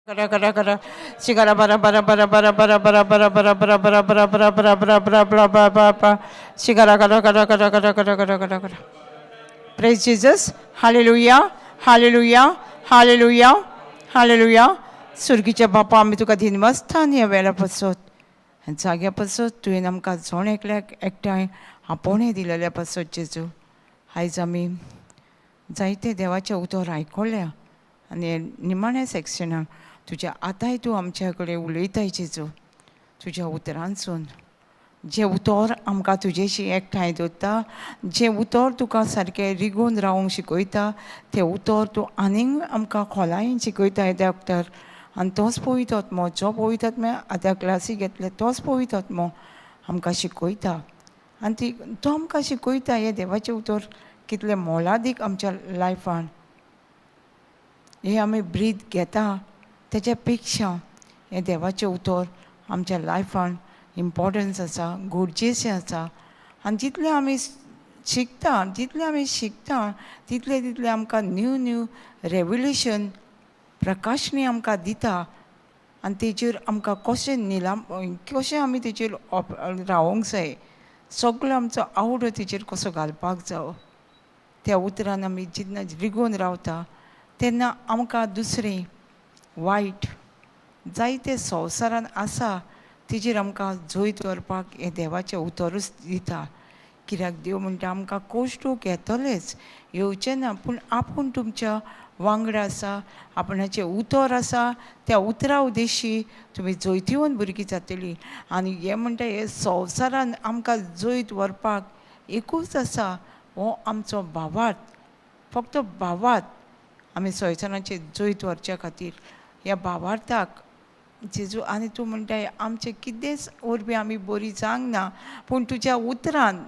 Bara sigara bara bara bara bara bara bara bara bara bara bara bara bara bara bara bara bara bara bara sigara gara gara gara gara gara gara gara gara. Praise Jesus. Hallelujah. Hallelujah. Hallelujah. Hallelujah. सुर्गीच्या बापा आमी तुका दिनवासता ह्या वेळा पासत जाग्या पासत तुवें आमकां जण एकल्याक एकठांय आपोवणें दिलेल्या पासत जेजू. आयज आमी जायते देवाचें उतर आयकल्या आनी निमाण्या सेक्शनाक तुज्या आतांय तूं आमच्या कडेन उलयताय जेजू. तुज्या उतरांसून जें उतर आमकां तुजेशी एकठांय दवरता, जें उतर तुका सारकें रिगोवन रावंक शिकयता, तें उतर तूं आनीक आमकां खोलायेन शिकयता येद्या वखदार. आनी तोच पवित्र आत्मो जो पवित्र आत्म्या आतां क्लासी घेतले तोच पवित्र आत्मो आमकां शिकयता आनी ती तो आमकां शिकयता हें देवाचें उतर कितलें मोलादीक आमच्या लायफान. हें आमी ब्रीद घेता तेच्या पेक्षा हें देवाचें उतर आमच्या लायफान इम्पोर्टन्स आसा, गरजेचें आसा. आनी जितलें आमी शिकता, जितलें आमी शिकता तितलें तितलें आमकां न्यू न्यू रेवल्युशन प्रकाशनी आमकां दिता आनी तेजेर आमकां कशें निलाम कशें आमी तेजेर रावोंक जाय, सगळो आमचो आवडो तेजेर कसो घालपाक जावो. त्या उतरान आमी जेन्ना रिगोवन रावता तेन्ना आमकां दुसरें वायट जायते संवसारान आसा तेजेर आमकां जैत व्हरपाक हें देवाचें उतरूच दिता. कित्याक देव म्हणटा आमकां कश्ट येतलेच, येवचें ना, पूण आपूण तुमच्या वांगडा आसा, आपणाचें उतर आसा, त्या उतरा उदेशी तुमी जैतिवंत भुरगीं जातलीं. आनी हें म्हणटा हें संवसारान आमकां जैत व्हरपाक एकूच आसा, हो आमचो भावार्थ. फक्त भावार्थ आमी संवसाराचेर जैत व्हरच्या खातीर ह्या भावार्थाक जेजू. आनी तूं म्हणटा आमचें कितेंच वरवीं आमी बरी जावंक ना, पूण तुज्या उतरान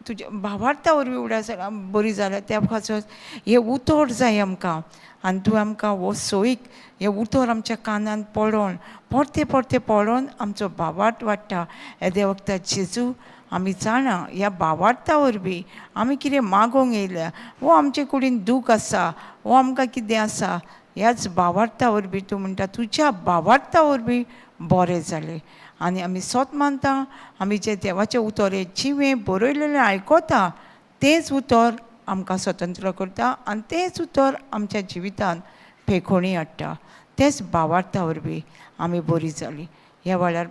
तुज्या भावार्था वरवीं उडा बरी जाल्या त्या पासत हें उतर जाय आमकां. आनी तूं आमकां हो सोयीक हें उतर आमच्या कानान पडोन परतें परतें पडोन आमचो भावार्थ वाडटा. येद्या वखदार जेजू आमी जाणा ह्या भावार्था वरवीं आमी कितें मागोंक येयल्या, वो आमचे कुडीन दूख आसा, वो आमकां कितें आसा, ह्याच भावार्था वरवीं तूं म्हणटा तुज्या भावार्था वरवीं बरें जालें. आनी आमी सोत मानता आमी जें देवाचें उतर हें जिवें बरयलेलें आयकता तेंच उतर आमकां स्वतंत्र करता आनी तेंच उतर आमच्या जिवितान पेखोणी हाडटा. तेंच भावार्था वरवीं आमी बरी जाली. ह्या वेळार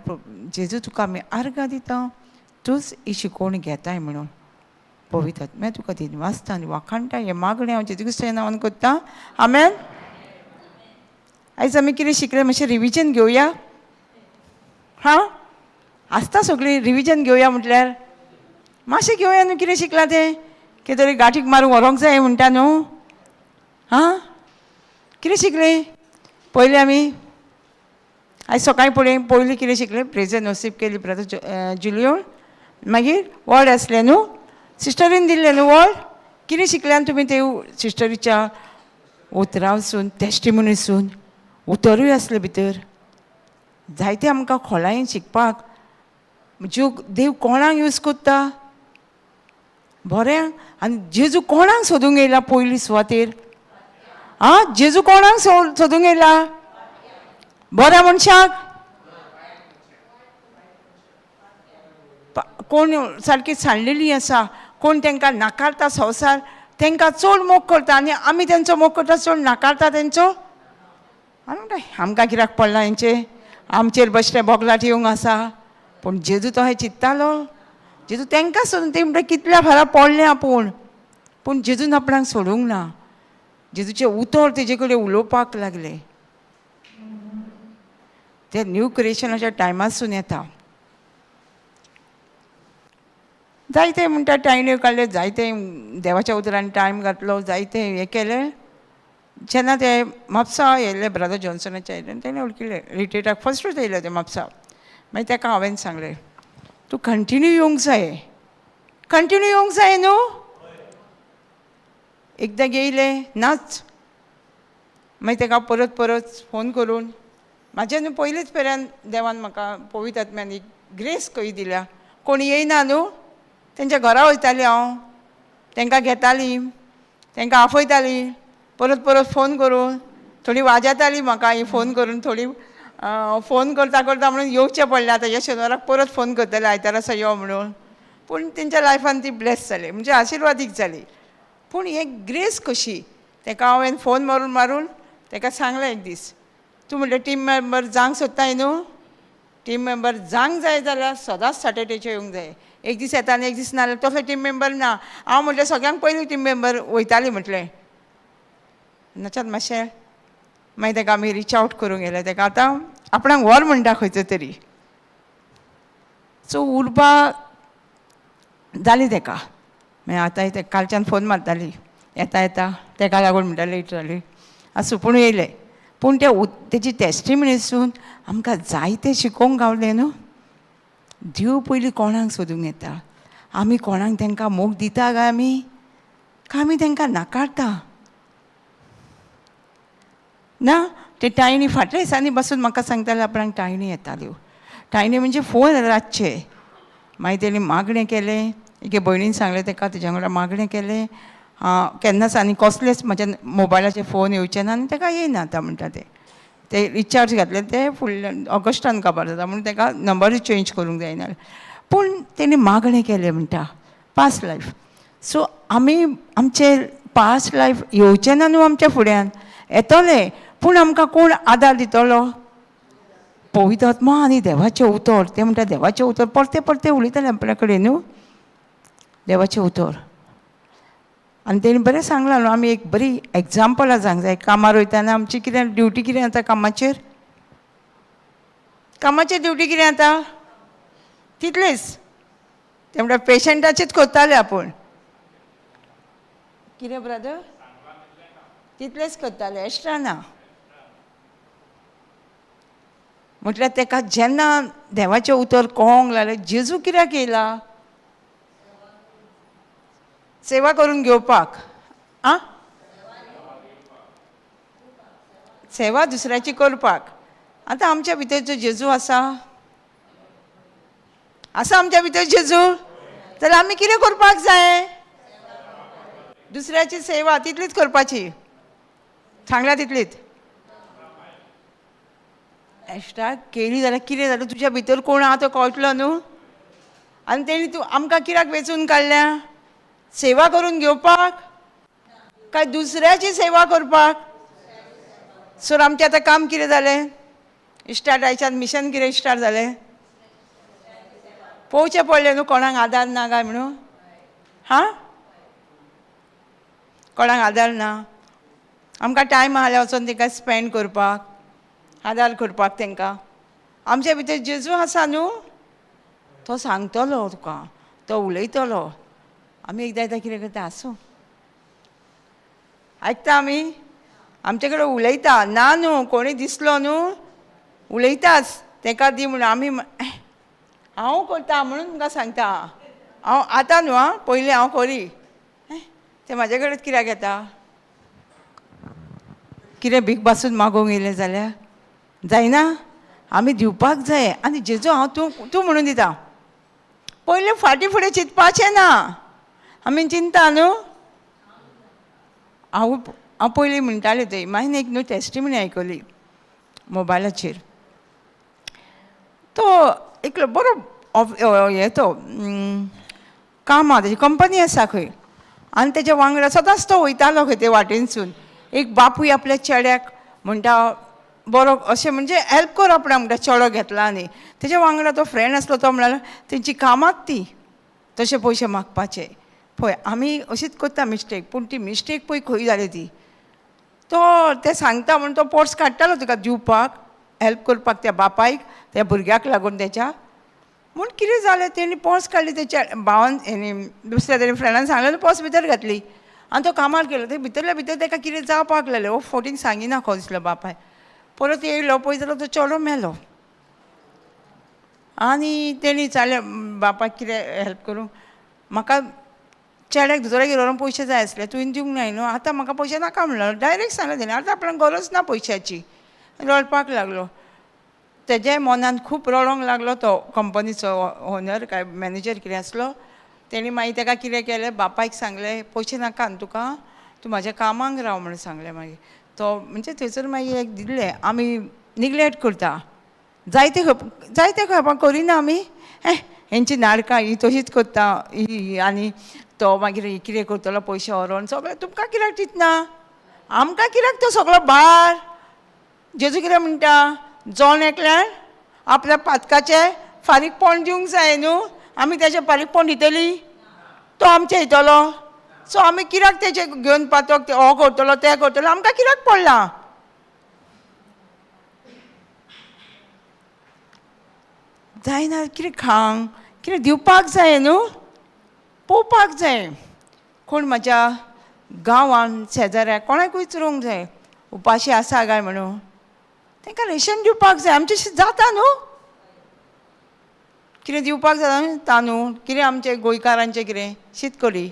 जेजू तुका आमी आर्गां दिता, तूंच ही शिकवण घेताय म्हणून पवित्र आत्म्या तुका दिनवासता आनी वाखाणटा. हें मागणें हांव जेजू क्रिस्ताच्या नांवान करता, आमेन. आयज आमी कितें शिकलें मातशें रिविजन घेवया. हां, आसता सगळीं रिविजन घेवया म्हटल्यार मातशें घेवया न्हू. कितें शिकलां तें कितें तरी गांठीक मारून व्हरोंक जाय म्हणटा न्हू. हां, कितें शिकलें पयलीं आमी आयज सकाळीं पळय पयलीं कितें शिकलें? प्रेजन नसीब केली ब्रदर जुलियोन, मागीर वर्ड आसलें न्हू, सिस्टरीन दिल्लें न्हू वर्ड. कितें शिकल्यान तुमी ते सिस्टरीच्या उतरांसून टेस्टिमोनीसून उतरूय आसलें भितर जायते आमकां खोलायेन शिकपाक. ज्यो देव कोणाक यूज करता बरें, आनी जेजू कोणाक सोदूंक येयला पयली सुवातेर? आं, जेजू कोणाक सोदूंक येयला? बऱ्या मनशाक? कोण सारकी सांडलेली आसा, कोण तांकां नाकारता संवसार, तांकां चड मोग करता आनी आमी तेंचो मोग करता, चड नाकारता तेंचो. आनी म्हणटा आमकां कित्याक पडलां हेंचें, आमचेर बसलें बोगलाट येवंक आसा. पूण जेजू तो हें चिंत्तालो, जेजू तांकां सोदून ते म्हणटा कितल्या फारां पडलें आपूण, पूण जेजून आपणाक सोडूंक ना. जेजूचें उतर तेजे कडेन उलोवपाक लागलें. तें न्यू क्रिएशनाच्या टायमासून येता. जायते म्हणटा टायण्यो काडले, जायते देवाच्या उतरान टायम घातलो, जायते हें केलें. जेन्ना ते म्हापसा येयले ब्रदर जॉन्सनाच्या येयले तेणें वळखिलें, रिट्रीटाक फस्टूच येयले ते म्हापसा. मागीर ताका हांवें सांगलें तूं कंटिन्यू येवंक जाय, कंटिन्यू येवंक जाय न्हू. एकदां येयलें नाच, मागीर ताका परत परत फोन करून म्हाज्या न्हू पयलींच पेऱ्यान देवान म्हाका पवित्र आत्म्यान एक ग्रेस खंय दिल्या. कोण येयना न्हू तेंच्या घरा वयतालीं हांव, तांकां घेतालीं, तांकां आफयतालीं परत परत फोन करून. थोडी वाज येताली म्हाका ही फोन करून, थोडी फोन करता करता म्हणून येवचें पडलें. आतां ह्या शेनवाराक परत फोन करतले, आयतारा आसा यो म्हणून. पूण तेंच्या लायफान ती ब्लेस जाली, म्हणजे आशिर्वादीक जाली. पूण हे ग्रेस कशी तेका हांवें फोन मारून मारून तेका सांगलें एक दीस, तूं म्हणलें टीम मेंबर जावंक सोदताय न्हू, टीम मेंबर जावंक जाय जाल्यार सदांच सॅटर्डेचें येवंक जाय. एक दीस येता आनी एक दीस ना जाल्यार तसो टीम मेंबर ना. हांव म्हटलें सगळ्यांक पयलीं टीम मेंबर वयताली म्हटलें नचात मातशें. मागीर तेका आमी रिच आवट करूंक गेले, तेका आतां आपणाक व्हर म्हणटा खंयचो तरी. सो उर्बा जाली तेका. मागीर आतां ते कालच्यान फोन मारताली, येता येता, तेका लागून म्हणटा लेट जाली. आसूं, पूण येयले. पूण ते तेजी टेस्टिमनीसून आमकां जायतें शिकोवंक गावलें न्हू. देव पयलीं कोणाक सोदूंक येता, आमी कोणाक तेंकां मोग दिता काय आमी, काय आमी तेंकां नाकारता ना. ते टायणी फाटल्या दिसांनी बसून म्हाका सांगताले आपणाक टायणी येताल्यो. टायणी म्हणजे फोन रातचे. मागीर तेणी मागणें केलें, एके भयणीन सांगलें तेका, तेज्या वांगडा मागणें केलें, केन्नाच आनी कसलेच म्हज्या मोबायलाचे फोन येवचे ना आनी तेका येयना आतां म्हणटा. ते ते रिचार्ज घातले ते फुडल्या ऑगस्टान काबार जाता म्हणून तेका नंबरूय चेंज करूंक जायना. पूण तेणी मागणें केलें म्हणटा पास्ट लायफ. सो आमी आमचे पास्ट लायफ येवचें ना न्हू आमच्या फुड्यान, येतलें, पूण आमकां कोण आदार दितलो? पवित्र आत्मा आनी देवाचें उतर. तें म्हणटा देवाचें उतर परतें परतें उलयतालें आपल्या कडेन न्हू, देवाचें उतर. आनी तेणी बरें सांगलां न्हू, आमी एक बरी एग्जाम्पलां सांग जाय. कामार वयताना आमची कितें ड्युटी कितें आतां कामाचेर, कामाचेर ड्युटी कितें आतां तितलीच. ते म्हणटा पेशंटाचीच करताले आपूण कितें ब्रदर, तितलेंच करताले, एक्स्ट्रा ना. म्हटल्यार तेका जेन्ना देवाचें उतर कळोंक लागलें, जेजू कित्याक येयला? सेवा करून घेवपाक. आं, सेवा दुसऱ्याची करपाक. आतां आमच्या भितर जो जेजू आसा, आसा आमच्या भितर जेजू, जाल्यार आमी कितें करपाक जाय? दुसऱ्याची सेवा तितलीच करपाची, सांगल्या तितलीच. एक्स्ट्रा केली जाल्यार कितें जालें? तुज्या भितर कोण आहा तो कळटलो न्हू. आनी तेणी तूं आमकां कित्याक वेंचून काडल्या? सेवा करून घेवपाक काय दुसऱ्याची सेवा करपाक? सर आमचें आतां काम कितें जालें? इस्टार्ट आयच्यान मिशन कितें स्टार्ट जालें? पळोवचें पडलें न्हू कोणाक आदार ना काय म्हणून. हां, कोणाक आदार ना, आमकां टायम आहा जाल्यार वचोन तेंकां स्पेंड करपाक, आदार करपाक तेंकां. आमच्या भितर जेजू आसा न्हू, तो सांगतलो तुका, तो उलयतलो. आमी एकदां एकदां कितें करता, आसूं, आयकता आमी, आमचे कडेन उलयता ना न्हू, कोणी दिसलो न्हू उलयताच तेका दी म्हणून. आमी हांव करता म्हणून तुमकां सांगता, हांव आतां न्हू, आं, पयलीं हांव करी. तें म्हाजे कडेन कित्याक येता? कितें भीक बासून मागोवंक येयलें जाल्यार जायना, आमी दिवपाक जाय. आनी जेजू हांव तूं तूं म्हणून दिता, पयलीं फाटीं फुडें चिंतपाचें ना. आमी चिंता न्हू. हांव हांव पयलीं म्हणटालें थंय, मागीर एक न्हू टेस्टिमनी आयकली मोबायलाचेर. तो एकलो बरो हे तो काम आहा, तेजी कंपनी आसा खंय, आनी तेज्या वांगडा सदांच तो वयतालो खंय ते वाटेनसून. एक बापूय आपल्या चेड्याक म्हणटा बरो अशें म्हणजे हेल्प कर आपणाक म्हणटा, चेडो घेतला. आनी तेज्या वांगडा तो फ्रेंड आसलो, तो म्हणल्यार तेंची कामांत ती तशे पयशे मागपाचे. पळय आमी अशीच करता मिस्टेक, पूण ती मिस्टेक पळय खंय जाली ती. तो ते सांगता म्हूण तो पर्स काडटालो तुका दिवपाक, हेल्प करपाक त्या बापायक, त्या भुरग्याक लागून तेच्या. म्हूण कितें जालें, तेणी पर्स काडली, तेच्या भावान हेणी दुसऱ्या तेणी फ्रेंडान सांगलें, पर्स भितर घातली आनी तो कामार गेलो. ते भितरल्या भितर तेका कितें जावपाक लागलें, हो फोटींग सांगिना खो दिसलो बापाय. परत येयलो पळय जाल्यार तो चेडो मेलो. आनी तेणी विचारलें बापायक कितें हेल्प करूं म्हाका, चेड्याक दोतोरागेर व्हरोन पयशे जाय आसले, तुवें दिवंक नाय न्हू, आतां म्हाका पयशे नाका म्हणलो. डायरेक्ट सांगलें तेणी, आतां आपणाक गरज ना पयशाची. रडपाक लागलो, तेज्याय मनान खूब रडोंक लागलो. तो कंपनीचो ओनर काय मॅनेजर कितें आसलो, तेणी मागीर तेका कितें केलें, बापायक सांगलें पयशे नाका न्हू तुका, तूं म्हाज्या कामाक राव म्हणून सांगलें. मागीर तो म्हणजे थंयसर मागीर एक दिल्लें आमी निग्लेक्ट करता जायते खप जायते खेपां करिना आमी हेंची नाडकां ही तशीच करता ही आनी तो मागीर कितें करतलो पयशे व्हरोन सगळें तुमकां कित्याक चिंतना आमकां कित्याक तो सगळो भार. जेजू कितें म्हणटा जण एकल्यान आपल्या पातकाचें फारीकपण दिवंक जाय न्हू आमी तेजें फारीकपण दितली तो आमचें येतलो. सो आमी कित्याक तेजें घेवन पातक हो करतलो तें करतलो आमकां कित्याक पडलां. जायना कितें खावंक कितें दिवपाक जाय न्हू पळोवपाक जाय. कोण म्हज्या गांवान शेजाऱ्याक कोणाकूय विचरूंक जाय उपाशी आसा काय म्हणून तांकां रेशन दिवपाक जाय. आमचें जाता न्हू कितें दिवपाक जाता तांदूळ कितें आमचें गोंयकारांचें कितें शीत कडी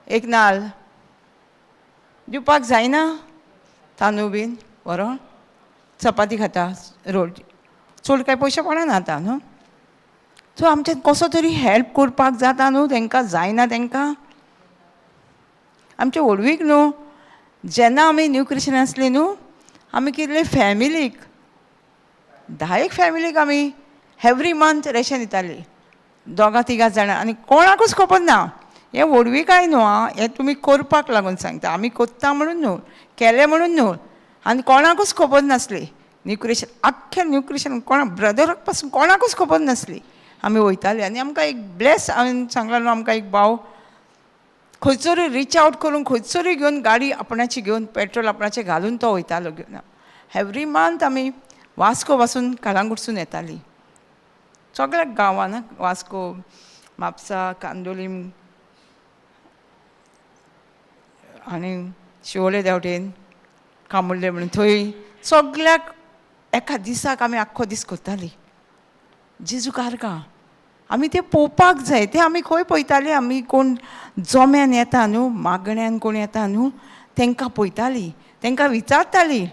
एक नाल्ल दिवपाक जायना तांदूळ बीन व्हरोन चपाती खाता रोटी चड कांय पयशे पडना आतां न्हू. सो आमचें कसो तरी हेल्प करपाक जाता न्हू तांकां जायना तांकां. आमचे व्हडवीक न्हू जेन्ना आमी न्यू क्रिश्चन आसली न्हू आमी कितले फॅमिलीक 10 फॅमिलीक आमी एवरी मंथ रेशन दिताली दोगां तिगां जाणां आनी कोणाकूच खबर ना. हें व्हडवीकाय न्हू आं हें तुमी करपाक लागून सांगता आमी करता म्हणून न्हू केलें म्हणून न्हू आनी कोणाकूच खबर नासली न्यू क्रिश्चन आख्खें न्यू क्रिश्चन कोणा ब्रदराक पासून कोणाकूच खबर नासली. आमी वयताली आनी आमकां एक ब्लेस हांवें सांगलां न्हू आमकां एक भाव खंयसरूय रिच आवट करून खंयसरूय घेवन गाडी आपणाची घेवन पेट्रोल आपणाचें घालून तो वयतालो घेवन. एवरी मंथ आमी वास्को पासून कालांगुटसून येताली सगळ्या गांवान वास्को म्हापसा कांदोलीम आनी शिवोले देवटेन कामुर्ले म्हणून थंय सगल्याक एका दिसाक आमी आख्खो दीस करताली जेजू कारकां. आमी तें पळोवपाक जाय तें आमी खंय पळयतालीं आमी कोण जोम्यान येता न्हू मागण्यान कोण येता न्हू तांकां पळयतालीं तांकां विचारतालीं.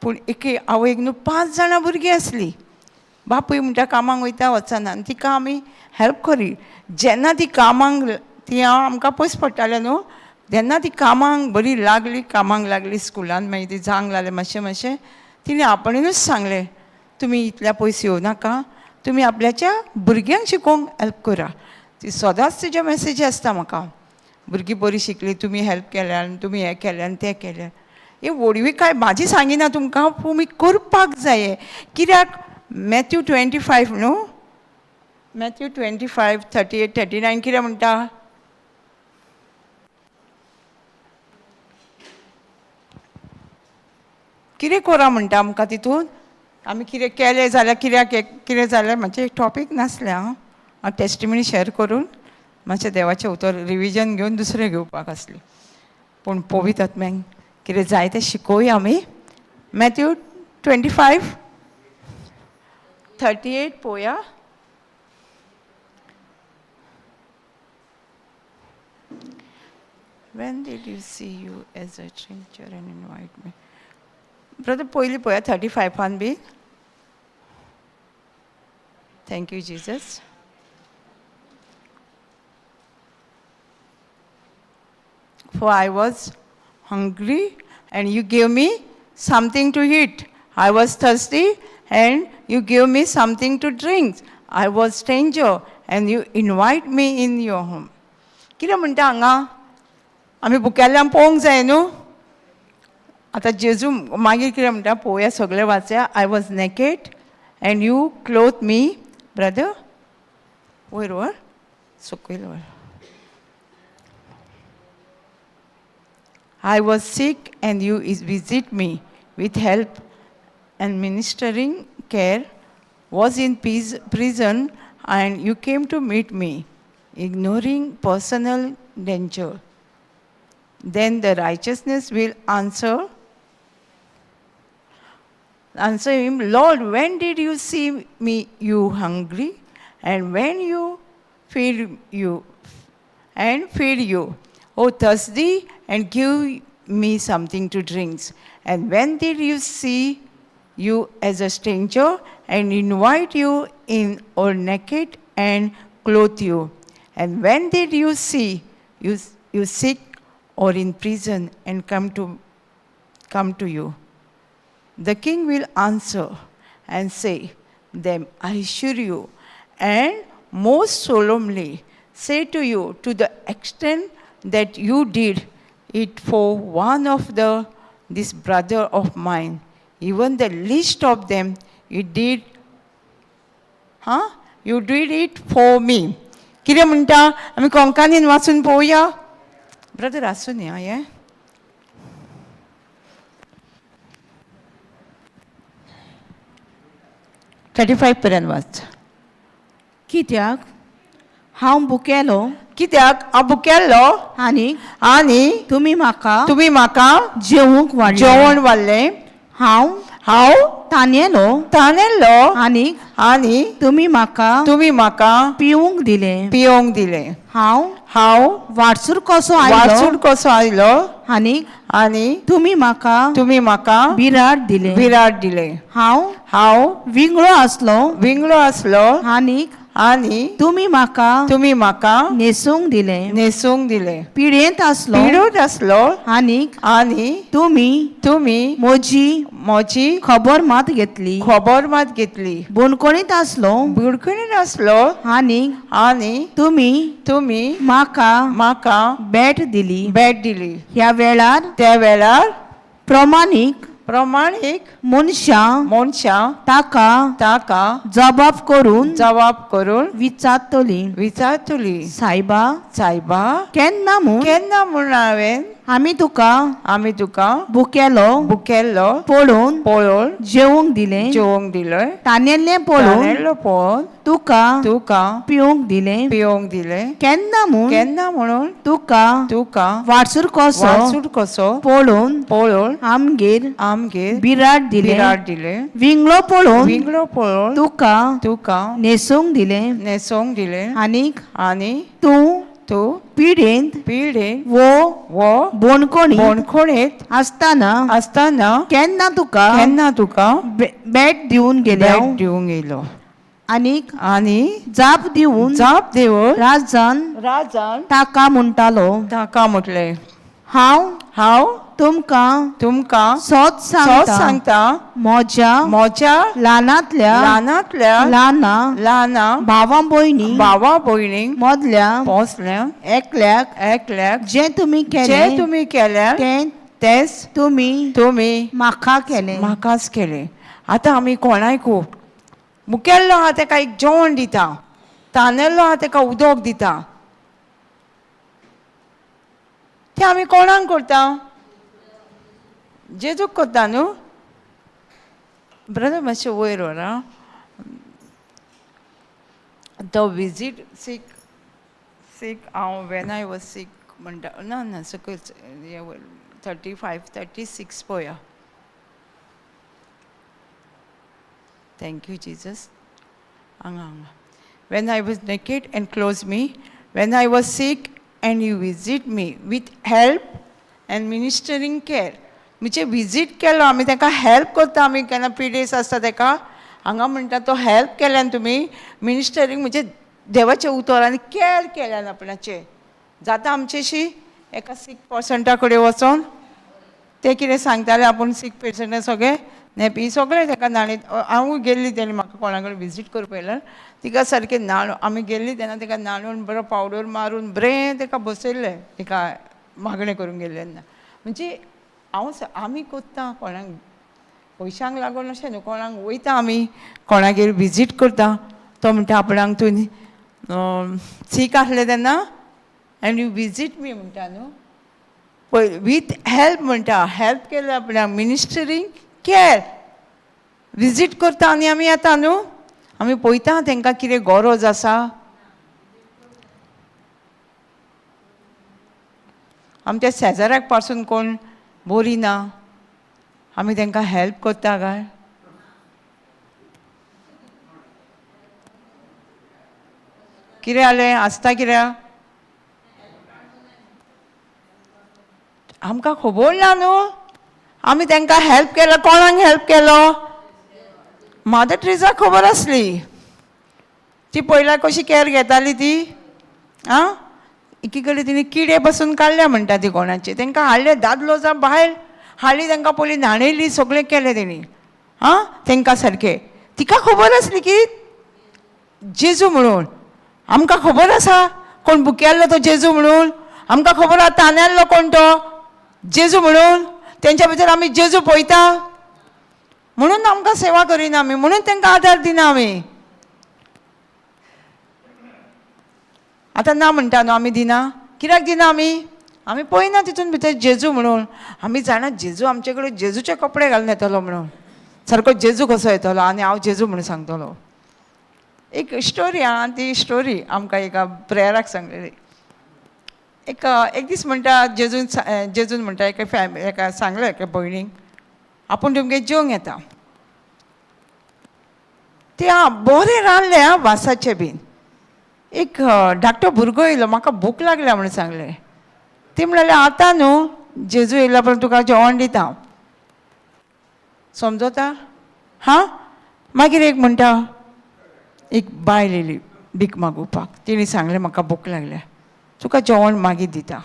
पूण एके आवयक न्हू 5 जाणां भुरगीं आसलीं बापूय म्हणटा कामाक वयता वचना आनी तिका आमी हेल्प करी. जेन्ना ती कामाक ती आमकां पयस पडटालें न्हू जेन्ना ती कामाक बरी लागली कामाक लागली स्कुलान मागीर ती जावंक लागलें मातशें मातशें तिणें आपणेनूच सांगलें तुमी इतल्या पयस येवं नाका तुमी आपल्याच्या भुरग्यांक शिकोवंक हेल्प करा. ती सदांच तिज्यो मॅसेजी आसता म्हाका भुरगीं बरीं शिकलीं तुमी हेल्प केल्यान तुमी हें केल्यान तें केल्यान. ही व्हडवीकाय म्हाजी सांगिना तुमकां तुमी करपाक जाय कित्याक मॅथ्यू 25 न्हू मॅथ्यू 25 38 39 कितें म्हणटा कितें करा म्हणटा आमकां तितून आमी कितें केलें जाल्यार कित्याक कितें जाल्यार म्हाजें एक टॉपीक नासलें आं हांव टेस्टिमनी शेअर करून मातशें देवाचें उतर रिविजन घेवन दुसरें घेवपाक आसलें. पूण पवित्र आत्म्याक कितें जाय तें शिकोवया आमी. मॅथ्यू 25 38 पळोवया. When did you see you as a stranger and invite me? Brother पयलीं पळोवया 35 बी. Thank you Jesus. For I was hungry and you gave me something to eat. I was thirsty and you gave me something to drink. I was stranger and you invite me in your home. कितें म्हणटा हांगा आमी बुकेल्यान पळोवंक जाय न्हू. आतां जेजू मागीर कितें म्हणटा पळोवया सगळें वाचया. I was naked and you clothe me. Brother वयर व्हर सकयल व्हर. I was sick and you visit me with help and ministering care, was in prison and you came to meet me, ignoring personal danger. Then the righteousness will answer him, Lord, when did you see me you hungry and when you feed you and feed you? Oh, thirsty and give me something to drink. And when did you see you as a stranger and invite you in, or naked and clothe you? And when did you see you sick or in prison and come to come to you. The king will answer and say them, I assure you, and most solemnly say to you, to the extent that you did it for one of the this brother of mine, even the least of them, you did, huh? You did it for me. कितें म्हणटा आमी कोंकणीन वाचून पळोवया. Brother आसूं न्ही हें. 35 पर्यंत वाच. कित्याक हांव भुकेलो कित्याक हांव भुकेल्लो आनी आनी तुमी म्हाका तुमी म्हाका जेवूंक वाडलें. जेवण वाडलें. हांव हांव तानेलो तानेल्लो आनी आनी तुमी म्हाका तुमी म्हाका पिवंक दिलें. पिवंक दिलें. हांव हांव वाटसूर कसो आयलो वाचून कसो आयलो आनी आनी तुमी म्हाका तुमी म्हाका बिराड दिलें. बिराड दिलें. हांव हांव विंगळो आसलो विंगळो आसलो आनी आनी तुमी म्हाका तुमी म्हाका न्हेसूंक दिलें. न्हेसूंक दिलें. पिडेंत आसलो पिडून आसलो आनी आनी तुमी तुमी म्हजी म्हजी खबर मात घेतली. खबर मात घेतली. बोनकोणीत आसलो बुडकुणीन आसलो आनी आनी तुमी तुमी म्हाका म्हाका भेट दिली. भेट दिली. ह्या वेळार त्या वेळार प्रमाणीक प्रमाणीक मनशां मनशां ताका ताका जबाब करून जबाब करून विचारतली, विचारतली, सायबा सायबा केन्ना म्हूण केन्ना म्हूण हांवें आमी तुका आमी तुका भुकेलो भुकेल्लो पळोवन पळोवन जेवंक दिलें, जेवंक दिलें, तानेल्लें पळोवन तानेल्लो पळोवन तुका तुका पिवंक दिलें, पिवंक दिलें, केन्ना म्हूण केन्ना म्हणून तुका तुका वाटसूर कसो वासूट कसो पळोवन पळोवन आमगेर आमगेर बिराड दिलें, बिराड दिलें, विंगळो पळोवन विंगळो पळोवन तुका तुका न्हेसूंक दिलें न्हेसोंक दिलें आनीक आनी तूं तूं पिडेंत पिडेन वो वो बोणकोणी बोणखोणेत आसतना आसतना केन्ना तुका केन्ना तुका भेट दिवन गेले भेट दिवंक येयलो. आनीक आनी जाप दिवन जाप दिवन राजान राजान ताका म्हणटालो, ताका म्हटलें, हांव हांव तुमकां तुमकां सोद सोद सांगता, सांगता, म्हज्या म्हज्या ल्हानांतल्या ल्हानांतल्या ल्हाना ल्हाना भावा भयणी भावा भयणींक मदल्या पोसल्या एकल्याक एकल्याक जें तुमी जें केलें तुमी केल्यार तें तेंच तुमी तुमी म्हाका केलें. म्हाकाच केलें. आतां आमी कोणायकू मुखेल्लो आहा तेका एक जेवण दिता, तानेल्लो आहा तेका उदक दिता, तें आमी कोणाक करता? जेजूक करता न्हू. ब्रदर मातशें वयर व्हर आं. तो विजीट सीक सीक हांव when I was सीक म्हणटा. ना ना, सकयल 35 36 पळया. Thank you Jesus. हांगा हांगा. When I was naked and clothe me, when I was sick and you visit me with help and ministering care. म्हणजे विजीट केलो आमी, ताका हेल्प करता आमी. केन्ना पिडेस आसता ताका हांगा म्हणटा तो हेल्प केल्यान तुमी मिनिस्टरींग म्हणजे देवाचें उतर आनी कॅर केल्यान आपणाचें जाता. आमचेशी एका सीक पर्संटा कडेन वचोन ते कितें सांगताले आपूण सीक पेशंटा सगळे नॅपी सगळें ताका न्हाणयत. हांवूय गेल्ली तेन्ना म्हाका कोणा कडेन विजीट करपा येयल्यार तिका सारकें न्हाण आमी गेल्ली तेन्ना ताका न्हाणून बरो पावडर मारून बरें ताका बसयल्लें, तिका मागणें करूंक गेल्लें तेन्ना. म्हणजे हांव आमी कोत्ता कोणाक पयशांक लागून अशें न्हू, कोणाक वयता आमी कोणागेर विजीट करता, तो म्हणटा आपणाक तूं सीक आसलें तेन्ना एंड you visit मी म्हणटा न्हू. पय वीथ हेल्प म्हणटा, हेल्प केलें आपणाक, मिनिस्टरींग कॅर. विजीट करता आनी आमी येता न्हू, आमी पळयता तांकां कितें गरज आसा. आमच्या शेजाऱ्याक पासून कोण बरी ना आमी तांकां हेल्प करता काय? कितें जालें आसता कित्याक आमकां खबर ना न्हू. आमी तांकां हेल्प केलो. कोणाक हेल्प केलो? मदर ट्रिजाक खबर आसली, ती पयल्यार कशी कॅर घेताली ती. आं, एकी कडेन तिणें किडे पसून काडल्या म्हणटा ती कोणाचे, तांकां हाडले दादलो जावं बायल हाडली तांकां पयलीं न्हाणयली, सगळें केलें तेणी. आं, तांकां सारकें तिका खबर आसली की जेजू म्हणून. आमकां खबर आसा कोण बुक्याल्लो तो जेजू म्हणून, आमकां खबर आसा तान्याल्लो कोण तो जेजू म्हणून. तेंच्या भितर आमी जेजू पळयता म्हणून आमकां सेवा करिना आमी, म्हणून तांकां आदार दिना आमी. आतां ना म्हणटा न्हू आमी दिना, कित्याक दिना आमी? आमी पळयना तितून भितर जेजू म्हणून. आमी जाणा जेजू आमचे कडेन जेजूचे कपडे घालून येतलो म्हणून, सारको जेजू कसो येतलो आनी हांव जेजू म्हणून सांगतलो. एक स्टोरी आहा, ती स्टोरी आमकां एका प्रेयराक सांगलेली. एक एक दीस म्हणटा जेजून, जेजून म्हणटा एका फॅमिली एका सांगलें एका भयणीक, आपूण तुमगेर जेवंक येता. ते आं बरें रांदलें आं वासाचें बीन. एक धाकटो भुरगो येयलो, म्हाका भूक लागल्या म्हणून सांगलें. ती म्हणलें आतां न्हू जेजू येयला पण तुका जेवण दिता हांव, समजता हां. मागीर एक म्हणटा एक बायल येयली भीक मागोवपाक, तिणें सांगलें म्हाका भूक लागल्या, तुका जेवण मागीर दिता.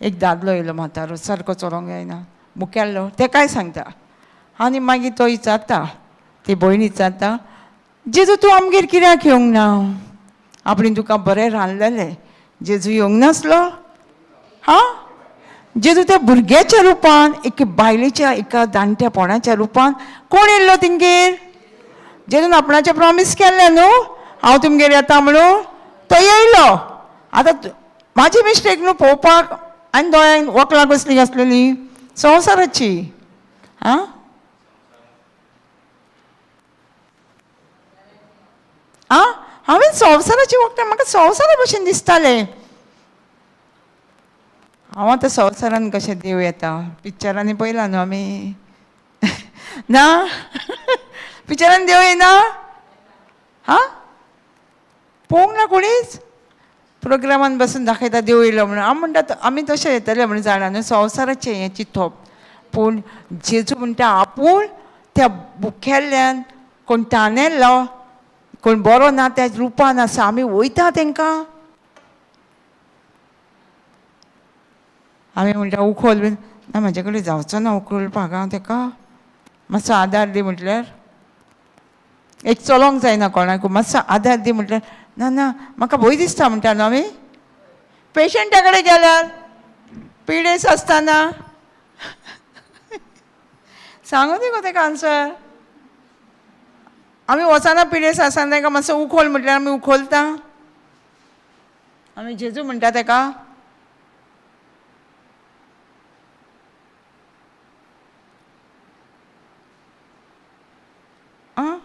एक दादलो येयलो म्हातारो, सारको चलोंक जायना, मुखेल्लो, तेकाय सांगता. आनी मागीर तो विचारता, ती भयण विचारता, जेजू तूं आमगेर कित्याक येवंक ना? आपणें तुका बरें रांदलेलें, जेजू येवंक नासलो? हां, जेजू त्या भुरग्याच्या रुपान, एके बायलेच्या एका जाणट्यापणाच्या रुपान कोण येयल्लो तेंगेर? जेजून आपणाचें प्रॉमीस केल्लें न्हू, हांव तुमगेर येता म्हणून, तो येयलो. आतां म्हाजी मिस्टेक न्हू पळोवपाक आनी दोळ्यांक वकलां कसली आसलेली संवसाराची. आं, आं, हांवें संवसाराची वखदां म्हाका संवसारा भशेन दिसतालें. हांव आतां संवसारान कशें देव येता पिक्चरांनी पळयला न्हू आमी, ना पिक्चरान देव येना? हां, पळोवंक ना कोणीच? प्रोग्रामान बसून दाखयता देव येयलो म्हणून. हांव म्हणटा आमी तशें येतलें म्हणून जाणा न्हू संवसाराचें हें चिंतप. पूण जेजू म्हणटा आपूण त्या मुखेल्ल्यान कोण तानेल्लो कोण बरो ना त्या रुपान आसा, आमी वयता तांकां. आमी म्हणटा उखल बीन ना, म्हाजे कडेन जावचो ना उखलपाक, हांव ताका मातसो आदार दी म्हटल्यार, एक चलोंक जायना कोणाकू, मातसो आदार दी म्हटल्यार ना ना म्हाका भंय दिसता म्हणटा न्हू आमी. पेशंटा कडेन गेल्यार पिडेस आसतना सांगू दी गो तेका आन्सर. आमी वचना पिडेस आसतना ताका मातसो उखोल म्हटल्यार आमी उखोलता, आमी जेजू म्हणटा ताका. आं,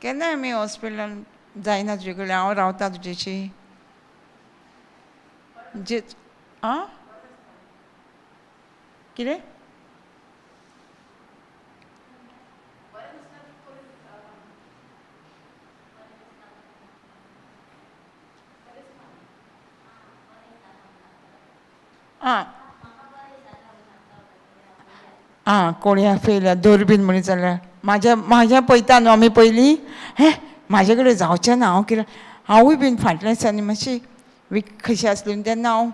केन्नाय आमी हॉस्पिटलान जायना तुजे कडेन, हांव रावता तुजेशी जे. आं, कितें? आं आं, कोणी आफयल्या दुर्बीन म्हणीत जाल्यार म्हाज्या म्हाज्या पळयता न्हू आमी पयलीं, हें म्हाजे कडेन जावचें ना हांव कितें, हांवूय बीन फाटल्या दिसांनी मातशी वीक कशी आसली तेन्ना हांव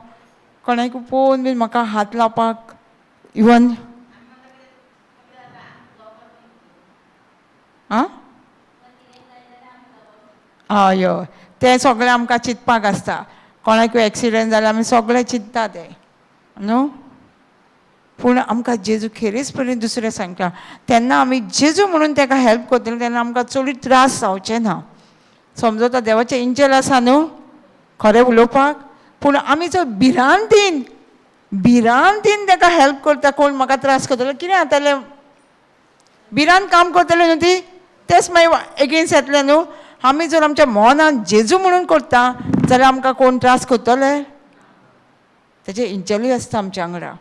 कोणाक पळोवन बीन म्हाका हात लावपाक इवन आं हय हय तें सगळें आमकां चिंतपाक आसता. कोणाकूय एक्सिडंट जाल्यार आमी सगळें चिंतता तें न्हू. पूण आमकां जेजू खेरीज पयलीं दुसरें सांगता, तेन्ना आमी जेजू म्हणून ताका हेल्प करतले तेन्ना आमकां चडूय त्रास जावचे ना. समजता देवाचें एंजल आसा न्हू खरें उलोवपाक. पूण आमी जर भिरांतीन भिरांतीन ताका हेल्प करता, कोण म्हाका त्रास करतलो कितें जातलें, भिरांत काम करतलें न्हू ती, तेच मागीर एगेन्स्ट येतलें न्हू. आमी जर आमच्या मनान जेजू म्हणून करता जाल्यार आमकां कोण त्रास करतले? तेजें एंजलूय आसता आमच्या वांगडा.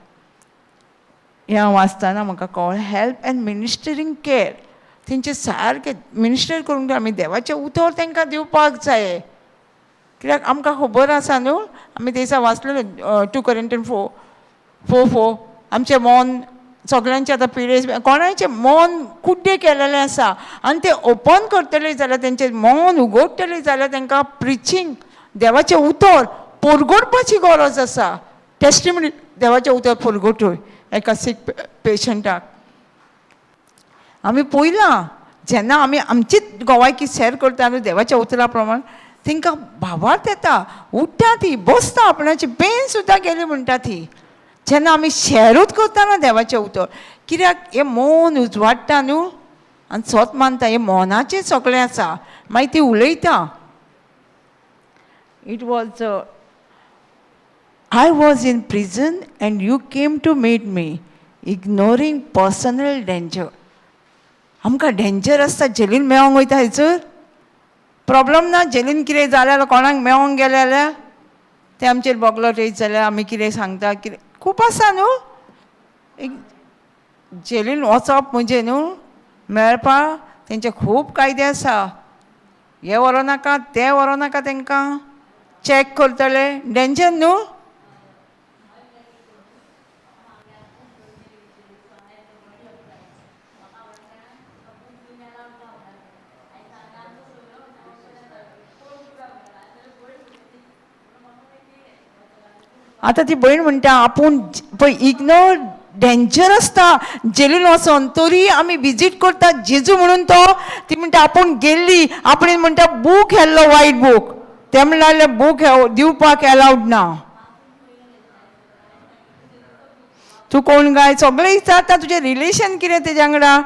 हें हांव वाचतना म्हाका कळ्ळें, हेल्प एंड मिनिस्टरींग केर, तेंचे सारकें मिनिस्टर करूंक जाय आमी, देवाचें उतर तांकां दिवपाक जाय. कित्याक आमकां खबर आसा न्हू, आमी ते दिसा वाचलेलें 2 Corinthians 4:4, आमचें मन सगळ्यांचें आतां पिडेस कोणाचें मन कुड्डें केलेलें आसा आनी तें ओपन करतले जाल्यार, तेंचें मन उगडटलें जाल्यार तांकां प्रिचींग देवाचें उतर परगटपाची गरज आसा. टेस्टिमनी देवाचें उतर परगटूय. एका सीक पेशंटाक. आमी पळयलां जेन्ना आमी आमचीच गोवायकी शेर करता न्हू देवाच्या उतरा प्रमाण, तांकां भावार्थ येता, उठ्ठा ती, बसता, आपणाची पेन सुद्दां गेली म्हणटा ती. जेन्ना आमी शेरूच करता ना देवाचें उतर, कित्याक हें मन उजवाडटा न्हू आनी सोत मानता, हें मनाचें सगळें आसा. मागीर ती उलयता. It was I was in prison and you came to meet me, ignoring personal danger. आमकां डेंजर आसता, जेलीन मेळोंक वयता थंयसर प्रॉब्लम ना. जेलीन कितें जालें जाल्यार, कोणाक मेळोंक गेलें जाल्यार ते आमचेर बोगलो येयत जाल्यार आमी कितें सांगता, कितें खूब आसा न्हू. एक जेलीन वचप म्हणजे न्हू मेळपा तेंचे खूब कायदे आसा. हें व्हरूं नाका, तें व्हरूं नाका, तांकां चॅक करतले, डेंजर न्हू. आतां ती भयण म्हणटा आपूण पळय इग्नोर डेंजर आसता जेलीन वचोन, तरी आमी विजीट करता जेजू म्हणून तो. ती म्हणटा आपूण गेल्ली, आपणें म्हणटा बूक व्हेल्लो, वायट बूक, ते म्हणल्यार बूक दिवपाक एलावड ना. तूं कोण काय सगळें विचारता, तुजें रिलेशन कितें तेज्या वांगडा.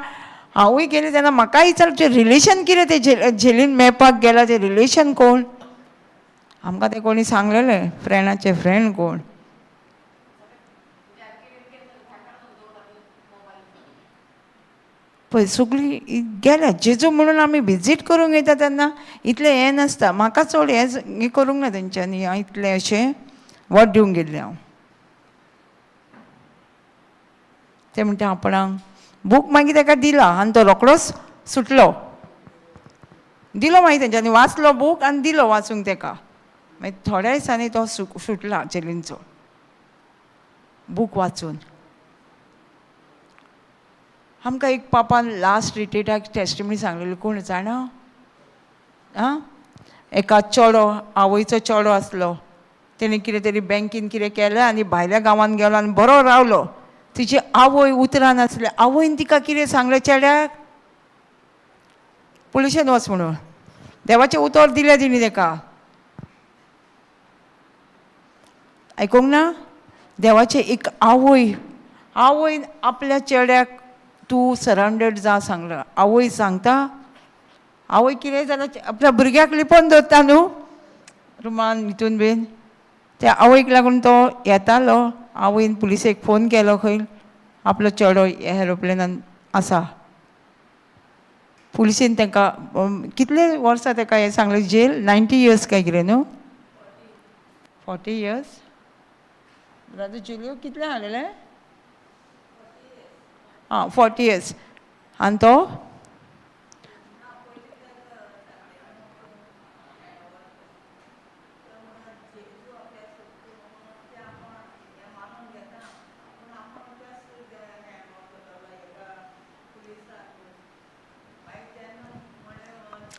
हांवूय गेलें तेन्ना म्हाकाय विचार, तुजें रिलेशन कितें तें झेलीन मेळपाक गेला तें रिलेशन कोण. आमकां तें कोणी सांगलेलें, फ्रेंडाचे फ्रेंड कोण. पळय सगळीं गेल्या जेजू म्हणून आमी विजीट करूंक येता तेन्ना इतलें हें नासता. म्हाका चड हें करूंक ना तेंच्यांनी, हांव इतलें अशें वट दिवंक गेल्लें हांव. ते म्हणटा आपणाक बूक मागीर ताका दिला आनी तो रोकडोच सुटलो. दिलो मागीर तेंच्यांनी, वाचलो बूक आनी दिलो वाचूंक ताका. मागीर थोड्या दिसांनी तो सुटला जेलींचो बूक वाचून. आमकां एक पापान लास्ट रिट्रीटाक टेस्टिमनी सांगलेली, कोण जाणा? आं, एका चेडो, आवयचो चेडो आसलो, तेणें कितें तरी बँकीन कितें केलें आनी भायल्या गांवांत गेलो आनी बरो रावलो. तिची आवय उतरान आसली, आवयन तिका कितें सांगलें चेड्याक, पुलिशेन वच म्हणून. देवाचें उतर दिलें तिणें ताका, आयकूंक ना? देवाचें एक आवय, आवयन आपल्या चेड्याक तूं सरावंडेड जा सांगलां. आवय सांगता, आवय कितें जाल्यार आपल्या भुरग्याक लिपोवन दवरता न्हू रुमान हितून बीन. त्या आवयक लागून तो येतालो. आवयन पुलिसेक फोन केलो खंय आपलो चेडो एरोप्लेनान आसा. पुलिसेन तांकां कितले वर्सां ताका हें सांगलें, जेल 90 इयर्स काय कितें न्हू, 40 इयर्स. ब्रदर जुलियो कितलें हाडलेलें? आं, 40 इयर्स. आनी तो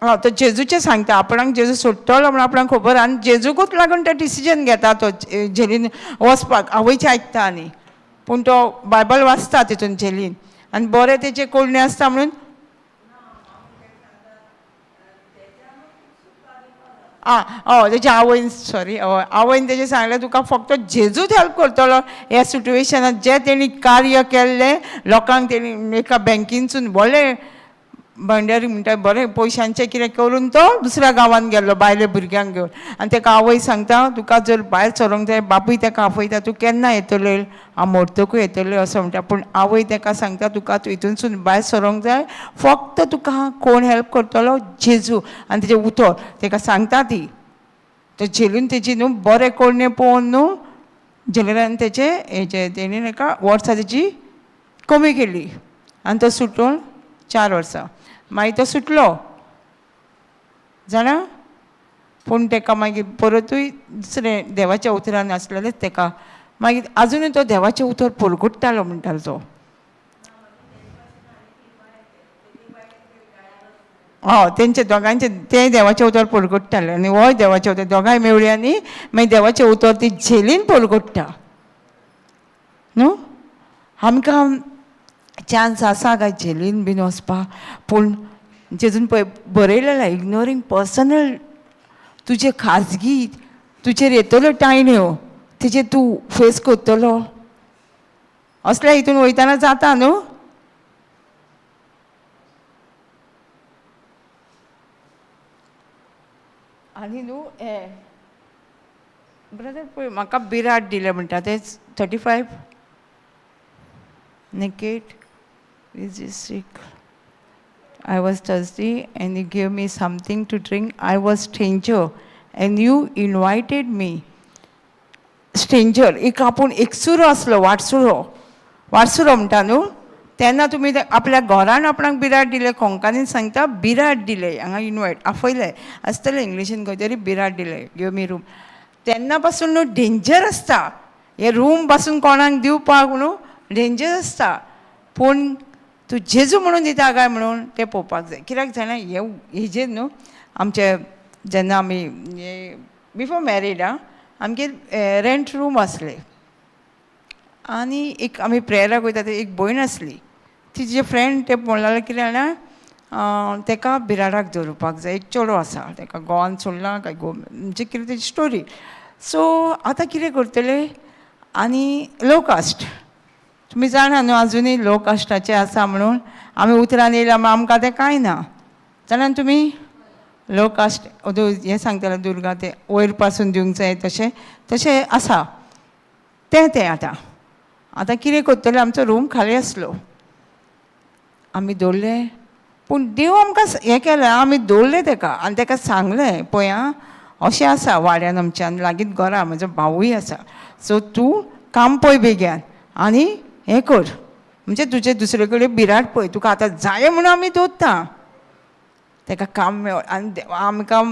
हय तो जेजूचें सांगता, आपणाक जेजू सोडटलो म्हूण आपणाक खबर, आनी जेजूकूच लागून ते डिसिजन घेता तो जेलीन वचपाक. आवयचें आयकता आनी पूण तो बायबल वाचता तितून जेलीन आनी बरें तेजें कोडणें आसता म्हणून. आं हय, तेजे आवयन, सॉरी, हय आवयन तेजें सांगलें तुका फक्त जेजूच हेल्प करतलो ह्या सिट्युएशनान. जें तेणी कार्य केल्लें लोकांक, तेणी एका बँकीनसून व्हडलें भांडारी म्हणटा बरें पयशांचें कितें करून तो दुसऱ्या गांवांत गेल्लो बायले भुरग्यांक घेवन. आनी ताका आवय सांगता तुका जर भायर सरोंक जाय, बापूय ताका आपयता, तूं केन्ना येतले, हांव मरतकूय येतले असो म्हणटा. पूण आवय ताका सांगता तुका तूं हितूनसून भायर सरोंक जाय, फक्त तुका कोण हेल्प करतलो, जेजू. आनी तेजें उतर ताका सांगता ती. तो झेलून तेजी न्हू बरें कोडणें पळोवन न्हू झेलेरान तेजें हेजें तेणी ताका वर्सां तेजी कमी केली आनी तो सुटून 4 वर्सां मागीर तो सुटलो जाणा. पूण ताका मागीर परतूय दुसरें देवाच्या उतरान आसलेलेंच ताका मागीर आजुनूय तो देवाचें उतर परगुट्टालो म्हणटालो तो. हय, तेंचे दोगांयचे तें देवाचें उतर परगुट्टालें आनी होय देवाचें उतर, दोगांय मेवळी आनी मागीर देवाचें उतर ती झेलीन परगुट्टा न्हू. आमकां चान्स आसा काय जेलीन बीन वचपाक, पूण जेजून पळय बरयलेलें इग्नोरींग पर्सनल, तुजें खाजगी तुजेर येतल्यो टायण्यो तेजेर तूं फेस करतलो. असल्या हितून वयतना जाता न्हू. आनी न्हू हे ब्रदर पळय म्हाका बिराड दिलें म्हणटा तें 35 naked is sick. I was thirsty and you gave me something to drink. I was stranger and you invited me. Stranger, एक आपूण एकसुरो आसलो, वाटसुरो, वाटसुरो म्हणटा न्हू, तेन्ना तुमी आपल्या घरान आपणाक बिराड दिलें. कोंकणीन सांगता बिराड दिलें, हांगा इनवायट आफयलें आसतलें इंग्लिशीन खंय तरी बिराड दिलें, गिव मी रूम. तेन्ना पासून न्हू डेंजर आसता हे रूम पासून कोणाक दिवपाक न्हू डेंजर आसता. पूण तूं जेजू म्हणून दिता काय म्हणून तें पळोवपाक जाय. कित्याक जाणा हे हेजेर न्हू आमचे जेन्ना आमी हे बिफोर मॅरीड आं आमगेर रेंट रूम आसले आनी एक आमी प्रेयराक वयता ते एक भयण आसली, तिजे फ्रेंड ते म्हणलें कितें जाणा तेका बिराडाक दवरुपाक जाय, एक चेडो आसा तेका गोवान सोडला काय गो म्हणजे कितें तेजी स्टोरी. सो आतां कितें करतले आनी लो कास्ट तुमी जाणा न्हू आजुनूय लो कास्टाचें आसा म्हणून आमी उतरान येयल्या आमकां तें कांय ना, जाणा तुमी लो कास्ट हें सांगताले दुर्गा तें वयर पासून दिवंक जाय तशें तशें आसा तें तें आतां आतां कितें करतलें. आमचो रूम खाली आसलो, आमी दवरलें, पूण देव आमकां हें केलें, आमी दवरलें तेका आनी तेका सांगलें पळय आं अशें आसा वाड्यान आमच्यान लागींच घरा म्हजो भावूय आसा, सो तूं काम पळय बेग्यान आनी हें कर, म्हणजे तुजें दुसरे कडेन बिराड पळय, तुका आतां जाय म्हणून आमी दवरता. तेका काम मेळ आनी आमकां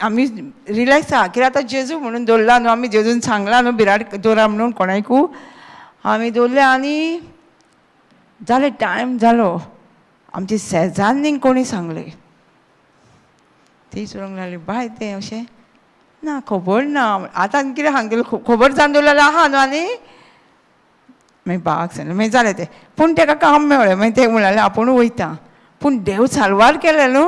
आमी रिलॅक्स आहा कित्याक आतां जेजू म्हणून दवरला न्हू, आमी जेजून सांगलां न्हू बिराड दवरा म्हणून कोणाकू, आमी दवरलें आनी जालें टायम जालो. आमची शेजान्नीक कोणी सांगलें, ती चोरूंक लागली बाय तें अशें ना खबर ना, आतां कितें सांगतलें खबर जावन दवरलें आहा न्हू. आनी मागीर बाबाक सांगलें, मागीर जालें तें, पूण तेका काम मेळ्ळें. मागीर तें म्हणलें आपूण वयता, पूण देव साल्वार केलें न्हू,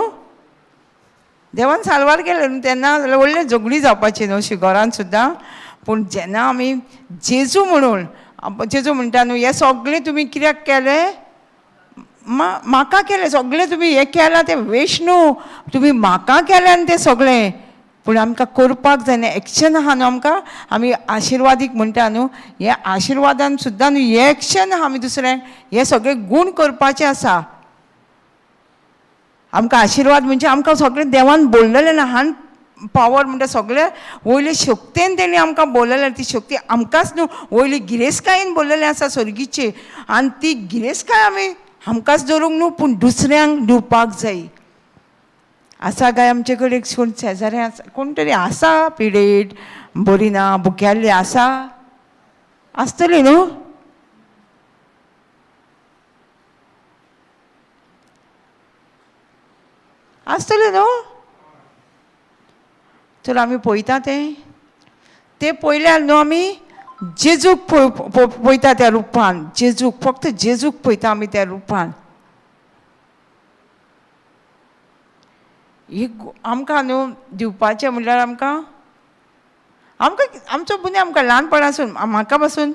देवान साल्वार केलें न्हू. तेन्ना जाल्यार व्हडलें झगडी जावपाची न्हू अशी घरान सुद्दां. पूण जेन्ना आमी जेजू म्हणून जेजू म्हणटा न्हू हें सगळें तुमी कित्याक केलें, म्हाका केलें सगळें तुमी हें केलां तें वेस्ट न्हू, तुमी म्हाका केलें आनी तें सगळें, पूण आमकां करपाक जायना एक्शन आहा न्हू आमकां, आमी आशिर्वादीक म्हणटा न्हू, हे आशिर्वादान सुद्दां न्हू हें एक्शन आहा आमी दुसऱ्यांक हे सगळे गूण करपाचे आसा. आमकां आशिर्वाद म्हणजे आमकां सगळें देवान बोललेलें ना, हान पावर म्हणटा सगळें वयले शक्तेन तेणी आमकां बोललेलें, ती शक्ती आमकांच न्हू वयली गिरेस्तकायेन बोललेलें आसा स्वर्गीची, आनी ती गिरेस्तकाय आमी आमकांच दवरूंक न्हू पूण दुसऱ्यांक दिवपाक जाय. आसा काय आमचे कडेन कोण शेजारी आसा, कोण तरी आसा पिडेट बरी ना भुक्याल्ली आसा आसतली न्हू. आसतलें न्हू. तर आमी पळयता तें तें पळयल्यार न्हू आमी जेजूक पळयता त्या रुपान, जेजूक फक्त जेजूक पळयता आमी त्या रुपान. एक आमकां न्हू दिवपाचें म्हणल्यार आमकां आमकां आमचो बुन्या आमकां ल्हानपणासून म्हाका पासून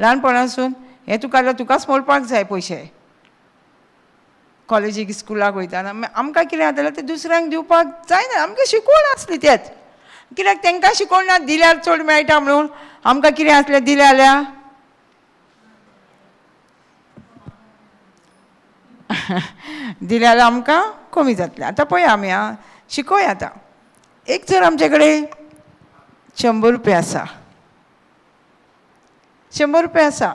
ल्हानपणासून हें तुका जाल्यार तुकाच मोडपाक जाय पयशे, कॉलेजीक स्कुलाक वयतना आमकां कितें जाता जाल्यार तें दुसऱ्यांक दिवपाक जायना, आमकां शिकवण आसली तेच, कित्याक तांकां शिकवण ना दिल्यार चड मेळटा म्हणून, आमकां कितें आसलें दिलें जाल्यार दिलें जाल्यार आमकां कमी जातलें. आतां पळया आमी आं शिकोया आतां. एक जर आमचे कडेन 100 रुपया आसा, 100 रुपया आसा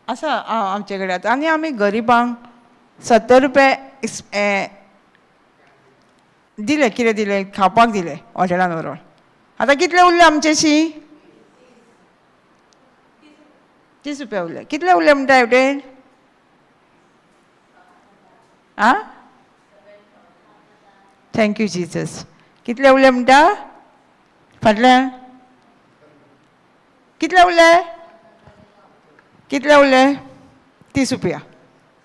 आसा आमचे कडेन आतां, आनी आमी गरिबांक 70 रुपया दिले, कितें दिले खावपाक दिले हॉटेलान व्हरोन, आतां कितले उरले आमचेशी 30 रुपया उरले, कितले उरले म्हणटा हेवटेन आं thank you Jesus. कितले उरले म्हणटा फाटल्यान कितले उरले? कितले उरले? 30 रुपया.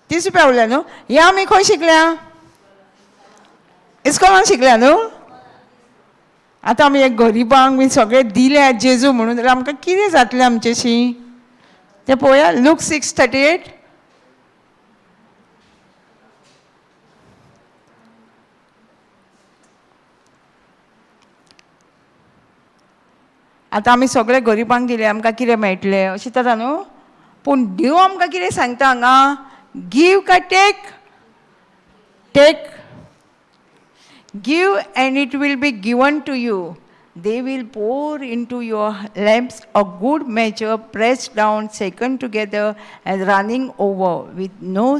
30 रुपया उरले न्हू. हे आमी खंय शिकल्या? इस्कॉलान शिकल्या न्हू. आतां आमी एक गरिबांक बीन सगळें दिले जेजू म्हणून, जाल्यार आमकां कितें जातलें आमचेशी? तें पळोवया. लूक 6:38. आतां आमी सगळे गरिबांक दिले, आमकां कितें मेळटलें अशें जाता न्हू. पूण देव आमकां कितें सांगता हांगा? गिव काय take? Take. Give and it will be given to you. They will pour into your laps a good measure, pressed down, shaken together and running over, with no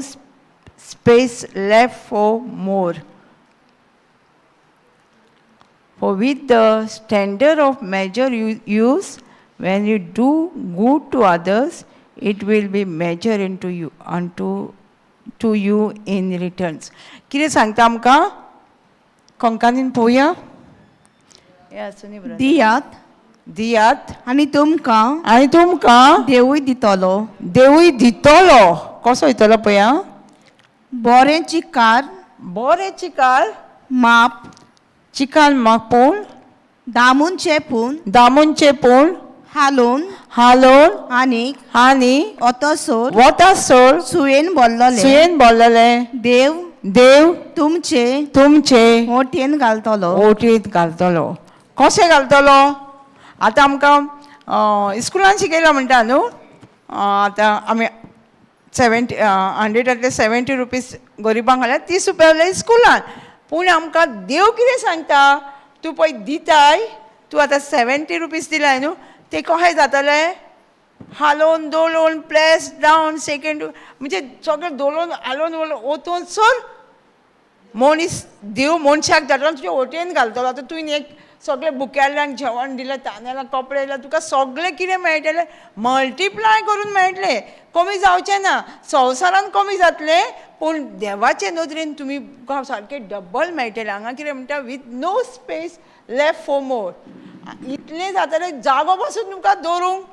space left for more. For with the standard of measure you use, when you do good to others, it will be measured into you, unto to you in returns. कितें सांगता आमकां? कोंकणीन पळोवया. हें आसूं brother. दियात दियात आनी तुमकां आनी तुमकां देवूय दितलो. देवूय दितलो. कसो दितलो पळया. बरें चिकार बरें चिकाल माप चिकाल मापून दामून चेपून दामून चेपून हालोवन हालोवन आनीक आनी ओतोसोर वतासोर सुयेन भरलोले सुयेन भरलेले देव देव तुमचे तुमचे होटयेन घालतलो. ओटयेंत घालतलो. कशें घालतलो? आतां आमकां इस्कुलान शिकयलां म्हणटा न्हू. आतां आमी 70 100 70 रुपीज गरिबांक घाल्यार 30 रुपया उरले इस्कुलान. पूण आमकां देव कितें सांगता? तूं पळय दिताय, तूं आतां 70 रुपीज दिलाय न्हू, ते कशें जातलें? हालोवन दोलोवन प्रेस डावन सेकेंड, म्हणजे सगळें दोलोवन हालोवन वतून सर मनीस देव मनशाक धाडलो तुज्या वटेन घालतलो. आतां तुवें एक सगळें बुक्याल्यान जेवण दिलें, तांदळां कपडे दिले, तुका सगळें कितें मेळटलें मल्टिप्लाय करून मेळटलें, कमी जावचें ना. संवसारान कमी जातलें पूण देवाचे नदरेन तुमी सारकें डबल मेळटलें. हांगा कितें म्हणटा? With no space left for more. इतलें जातलें जागो पासून तुमकां दवरूंक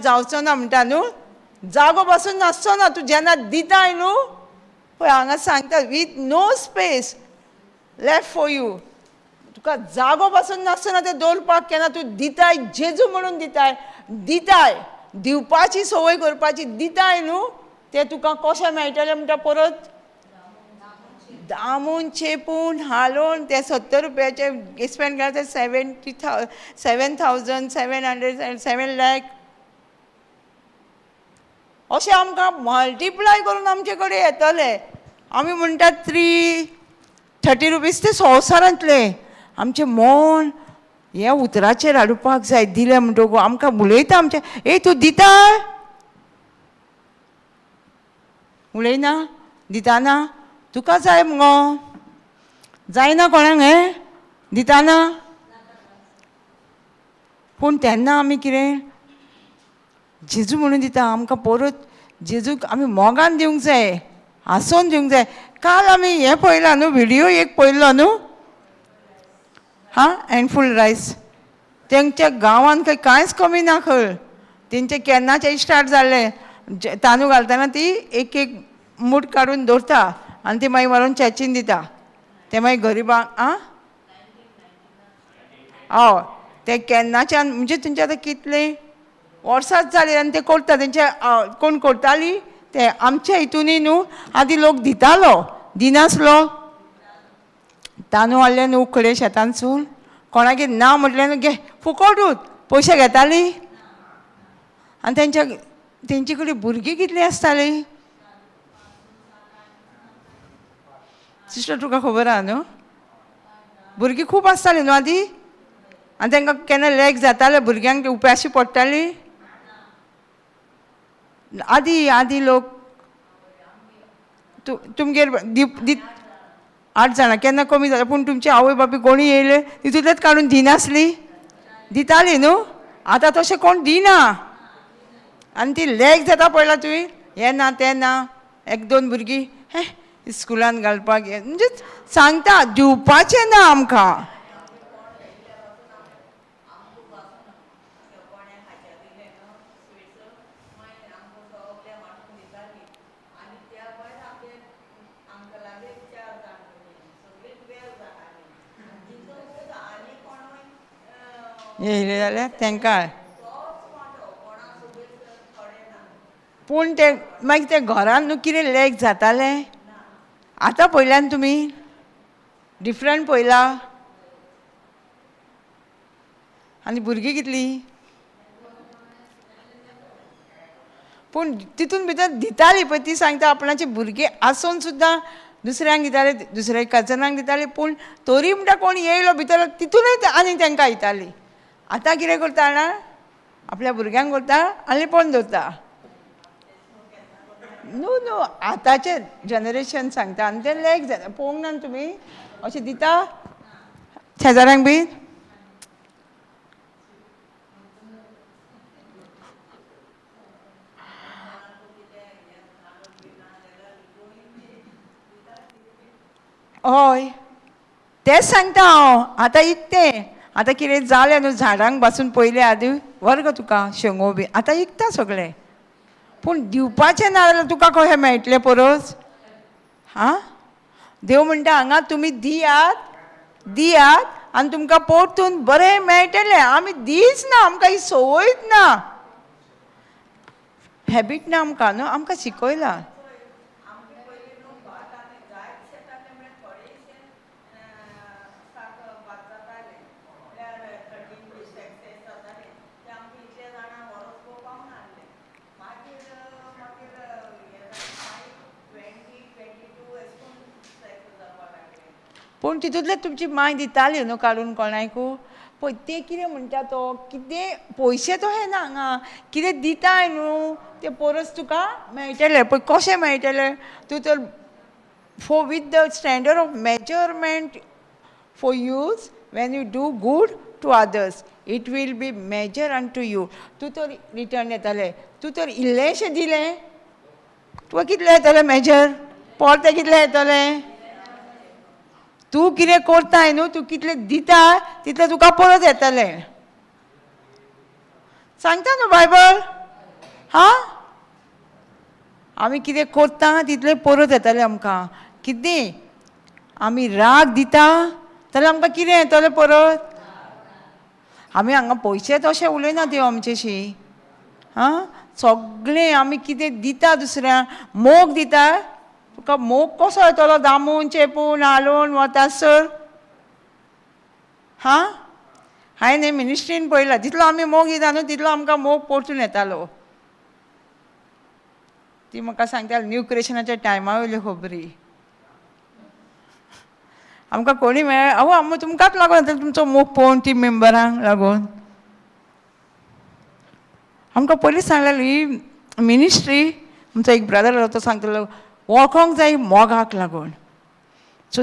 जावचो ना म्हणटा न्हू. जागो पासून नासचो ना तूं जेन्ना दिताय न्हू. पळय हांगा सांगता with no space left for you. तुका जागो पासून नासचो ना तें दवरपाक केन्ना तूं दिताय, जेजू म्हणून दिताय, दिताय दिवपाची संवय करपाची दिताय न्हू, तें तुका कशें मेळटलें म्हणटा? परत दामून चेपून हालोवन ते 70 रुपयाचे स्पेंड केला ते 7,700 7 lakh अशें आमकां मल्टिप्लाय करून आमचे कडेन येतले. आमी म्हणटात 330 रुपीज ते संवसारांतले. आमचें मन ह्या उतराचेर हाडपाक जाय. दिलें म्हणटकूच आमकां उलयता आमचें, ए तूं दिता? उलयना? दिताना तुका जाय मुगो? जायना कोणाक हें दिताना? पूण तेन्ना आमी कितें जेजू म्हणून दिता आमकां परत जेजूक आमी मोगान दिवंक जाय, हांसोन दिवंक जाय. काल आमी हें पळयलां न्हू, व्हिडियो एक पळयल्लो न्हू, हां, हँडफूल रायस. तेंच्या गांवान खंय कांयच कमी ना खंय. तेंचे केन्नाचें स्टार्ट जाल्लें, तांदूळ घालतना ती एक एक मूठ काडून दवरता आनी ती मागीर व्हरून चॅचीन दिता. ते मागीर गरिबांक आं हय ते केन्नाच्यान म्हणजे तेंचे आतां कितले वर्सांच जालीं आनी ते करता. तेंचे कोण करताली ते आमच्या हितूनय न्हू आदी लोक दितालो, दिनासलो. तांदूळ हाडले न्हू उकडे शेतानसून, कोणागेर ना म्हटलें न्हू घे फुकटूच पयशे घेताली. आनी तेंचे कडेन भुरगीं कितलीं आसतालीं सिस्टर तुका खबर आहा न्हू? भुरगीं खूब आसतालीं न्हू आदी. आनी तांकां केन्ना लॅक जाताले भुरग्यांक उपाशी पडटाली आदी. आदी लोक तुमगेर दित 8 जाणां केन्ना कमी जाता, पूण तुमची आवय बापूय कोणी येयले तितूंतलेच काडून दिनासली, दिताली न्हू. आतां तशें कोण दिना. आनी ती लॅक जाता पळयला तुवें, हें ना तें ना, एक दोन भुरगीं हें स्कुलान घालपाक म्हणजे सांगता दिवपाचें ना आमकां. येयले जाल्यार तांकां पूण ते मागीर ते घरान न्हू कितें लॅक जातालें. आतां पळयल्यान तुमी डिफरंट पळयला. आनी भुरगीं कितलीं पूण तितून भितर दिताली पळय ती सांगता आपणाची भुरगीं आसून सुद्दां दुसऱ्यांक दिताले, दुसऱ्या कजनांक दिताली, पूण तरी म्हणटा कोण येयलो भितर तितूनय आनी तांकां दिताली. आतां कितें करता जाणा, आपल्या भुरग्यांक करता आनी लिपोवन दवरता. न्हू न्हू आतांचें जनरेशन सांगता आनी तें लॅक जाता. पळोवंक ना तुमी अशें दिता शेजाऱ्यांक बीन? हय तेंच सांगता हांव. आतां इकतें आतां कितें जालें न्हू झाडांक बसून पयलें आदी वर्ग तुका शेंगो बी आतां इकता सगळें, पूण दिवपाचें ना जाल्यार तुका कशें मेळटलें परस? आं, देव म्हणटा हांगा तुमी दियात दियात आनी तुमकां परतून बरें मेळटलें. आमी दीच ना, आमकां ही संवयच ना, हॅबीट ना आमकां न्हू, आमकां शिकयलां. पूण तितूंतले तुमची माय दिताली न्हू काडून कोणायकू. पळय ते कितें म्हणटा तो कितें पयशे तो हे ना हांगा कितें दिताय न्हू ते परस तुका मेळटले. पळय कशें मेळटलें तूं तर for with the standard of measurement for use when you do good to others it will be measure unto you. तूं तर रिटर्न येतलें, तूं तर इल्लेंशें दिलें तुका कितलें येतलें मेजर, परतें कितलें येतलें? तूं कितें करताय न्हू, तूं कितलें दिता तितलें तुका परत येतलें. सांगता न्हू बायबल? हां, आमी कितें करता तितलें परत येतलें आमकां. कितें आमी राग दिता जाल्यार आमकां कितें येतलें परत? आमी हांगा पयशे तशें उलयना देव आमचेशी. आं, सगळें आमी कितें दिता दुसऱ्यांक, मोग दिता तुका मोग कसो येतलो? दामून चेपून हालोवन वतासर. हां, हांवें न्ही मिनिस्ट्रीन पळयलां, जितलो आमी मोग दिता न्हू तितलो आमकां मोग परतून येतालो. ती म्हाका सांगता न्यू क्रिएशनाच्या टायमा वयल्यो खबरी. आमकां कोणी मेळ आवय आमी तुमकांच लागून येतलो तुमचो मोग पळोवन ती मेंबरांक लागून. आमकां पयलींच सांगलेली ही मिनिस्ट्री. आमचो एक ब्रदर आसलो तो सांगतालो वळखोंक जाय मोगाक लागून. सो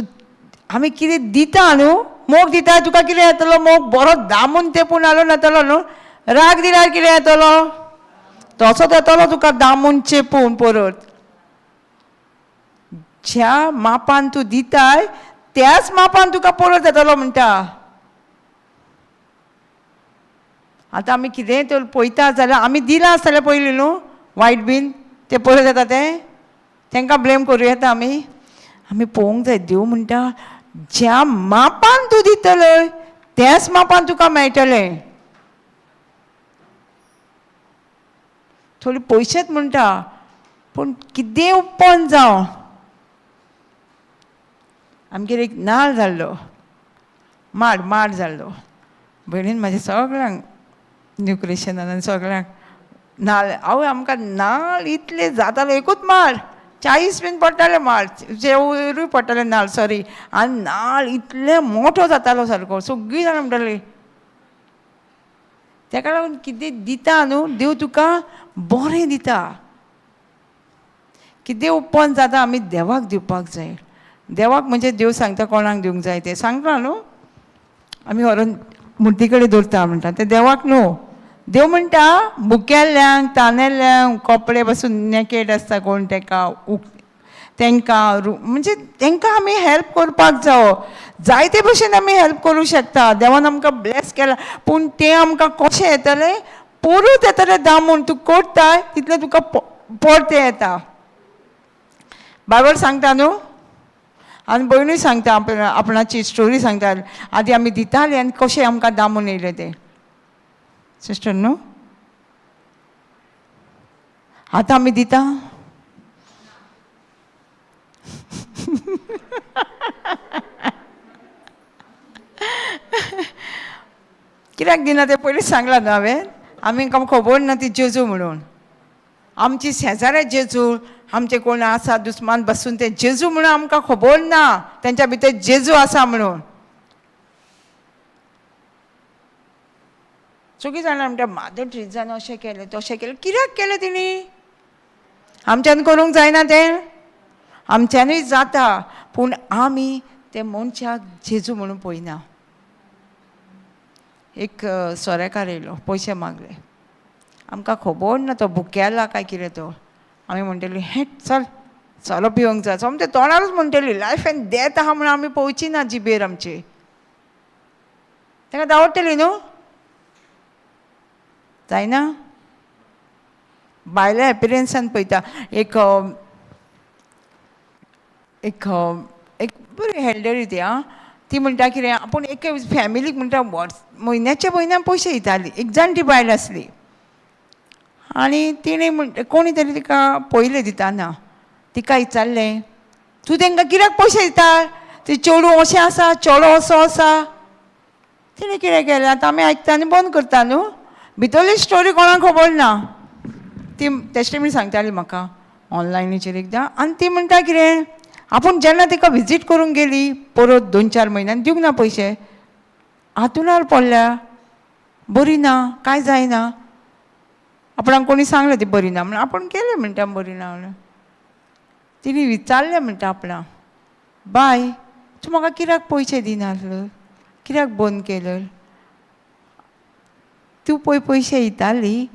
आमी कितें दिता न्हू, मोग दिता तुका कितें येतलो? मोग बरो दामून तेपून हालोवन येतलो न्हू. राग दिल्यार कितें येतलो? तसोच येतलो तुका दामून चेपून परत. ज्या मापान तूं दिताय त्याच मापान तुका परत येतलो म्हणटा. आतां आमी कितेंय तर पळयता जाल्यार आमी दिलां आसतलें पयलीं न्हू वायट बीन, तें परत येता तें तांकां ब्लेम करूं येता आमी. आमी पळोवंक जाय देव म्हणटा ज्या मापान तूं दितलय त्याच मापान तुका मेळटलें. थोडे पयशेच म्हणटा पूण कितेंय उपन जावं. आमगेर एक नाल जाल्लो, माड माड जाल्लो. भयणीन म्हाज्या सगळ्यांक न्यू क्रिश्चनान आनी सगळ्यांक नाल. आवय आमकां नाल इतले जाताले, एकूच माड 40 बीन पडटाले माड, जेवरूय पडटाले नाल सॉरी. आनी नाल इतले मोठो जातालो सारको, सगळीं जाणां म्हणटालीं. तेका लागून कितें दिता न्हू देव तुका बरें दिता. कितें उपन जाता आमी देवाक दिवपाक जाय. देवाक म्हणजे देव सांगता कोणाक दिवंक जाय तें सांगता न्हू. आमी व्हरून मुर्ती कडेन दवरता म्हणटा तें देवाक न्हू. देव म्हणटा भुकेल्ल्यांक तानेल्ल्यांक कपडे बसून नेकेड आसता कोण तेका तेंकां म्हणजे तेंकां आमी हेल्प करपाक जावो. जायते भशेन आमी हेल्प करूं शकता. देवान आमकां ब्लेस केला, पूण तें आमकां कशें येतलें? परत येतलें दामून. तूं करताय तितलें तुका परतें येता. बायबल सांगता न्हू. आनी भयणूय सांगता आपणाची स्टोरी सांगता. आदी आमी दिताली आनी कशें आमकां दामून येयलें तें. सिस्टर न्हू? आतां आमी दिता. कित्याक दिना तें पयलींच सांगलां न्हू हांवें. आमी खबर ना ती जेजू म्हणून. आमची शेजाऱ्या जेजू, आमचे कोण आसा दुस्मान बसून ते जेजू म्हणून आमकां खबर ना, तेंच्या भितर जेजू आसा म्हणून. चुकी जाणां म्हणटा मादर ट्रिजान अशें केलें तशें केलें. कित्याक केलें तिणी? आमच्यान करूंक जायना तें, आमच्यानूय जाता, पूण आमी ते मनशाक जेजू म्हणून पळयना. एक सोऱ्याकार येयलो, पयशे मागले. आमकां खबर ना तो भुकेला काय कितें तो. आमी म्हणटली हें चल सोरो पिवंक जाय, सोमतें तोंडारूच म्हणटली लायफ एंड डेथ आहा म्हणून आमी पळोवची ना जिबेर आमची. ताका दावडटली न्हू, जायना. भायल्या एपिरंसान पळयता. एक एक एक बरी हेल्डरी ती आं, ती म्हणटा कितें आपूण एके फॅमिलीक म्हणटा वर्स म्हयन्याच्या म्हयन्यान पयशे दिताली. एक जाणटी बायल आसली आनी तिणें म्हणटा कोणी तरी तिका पयलें दिताना तिका विचारलें, तूं तांकां कित्याक पयशे दिता? ती चेडूं अशें आसा, चेडो असो आसा. तिणें कितें केलें आतां आमी आयकता आनी बंद करता न्हू. भितरली स्टोरी कोणाक खबर ना. ती टेस्टिमनी सांगताली म्हाका ऑनलायनीचेर एकदां. आनी ती म्हणटा कितें आपूण जेन्ना तिका विजीट करूंक गेली परत 2-4 म्हयन्यान दिवंक ना पयशे, हातुणार पडल्या, बरी ना, कांय जायना. आपणाक कोणी सांगलें ती बरी ना म्हणून आपूण गेलें म्हणटा बरी ना म्हणून. तिणें विचारलें म्हणटा आपणाक, बाय तूं म्हाका कित्याक पयशे दिनासलो, कित्याक बंद केलं? तूं पळय पयशे दिताली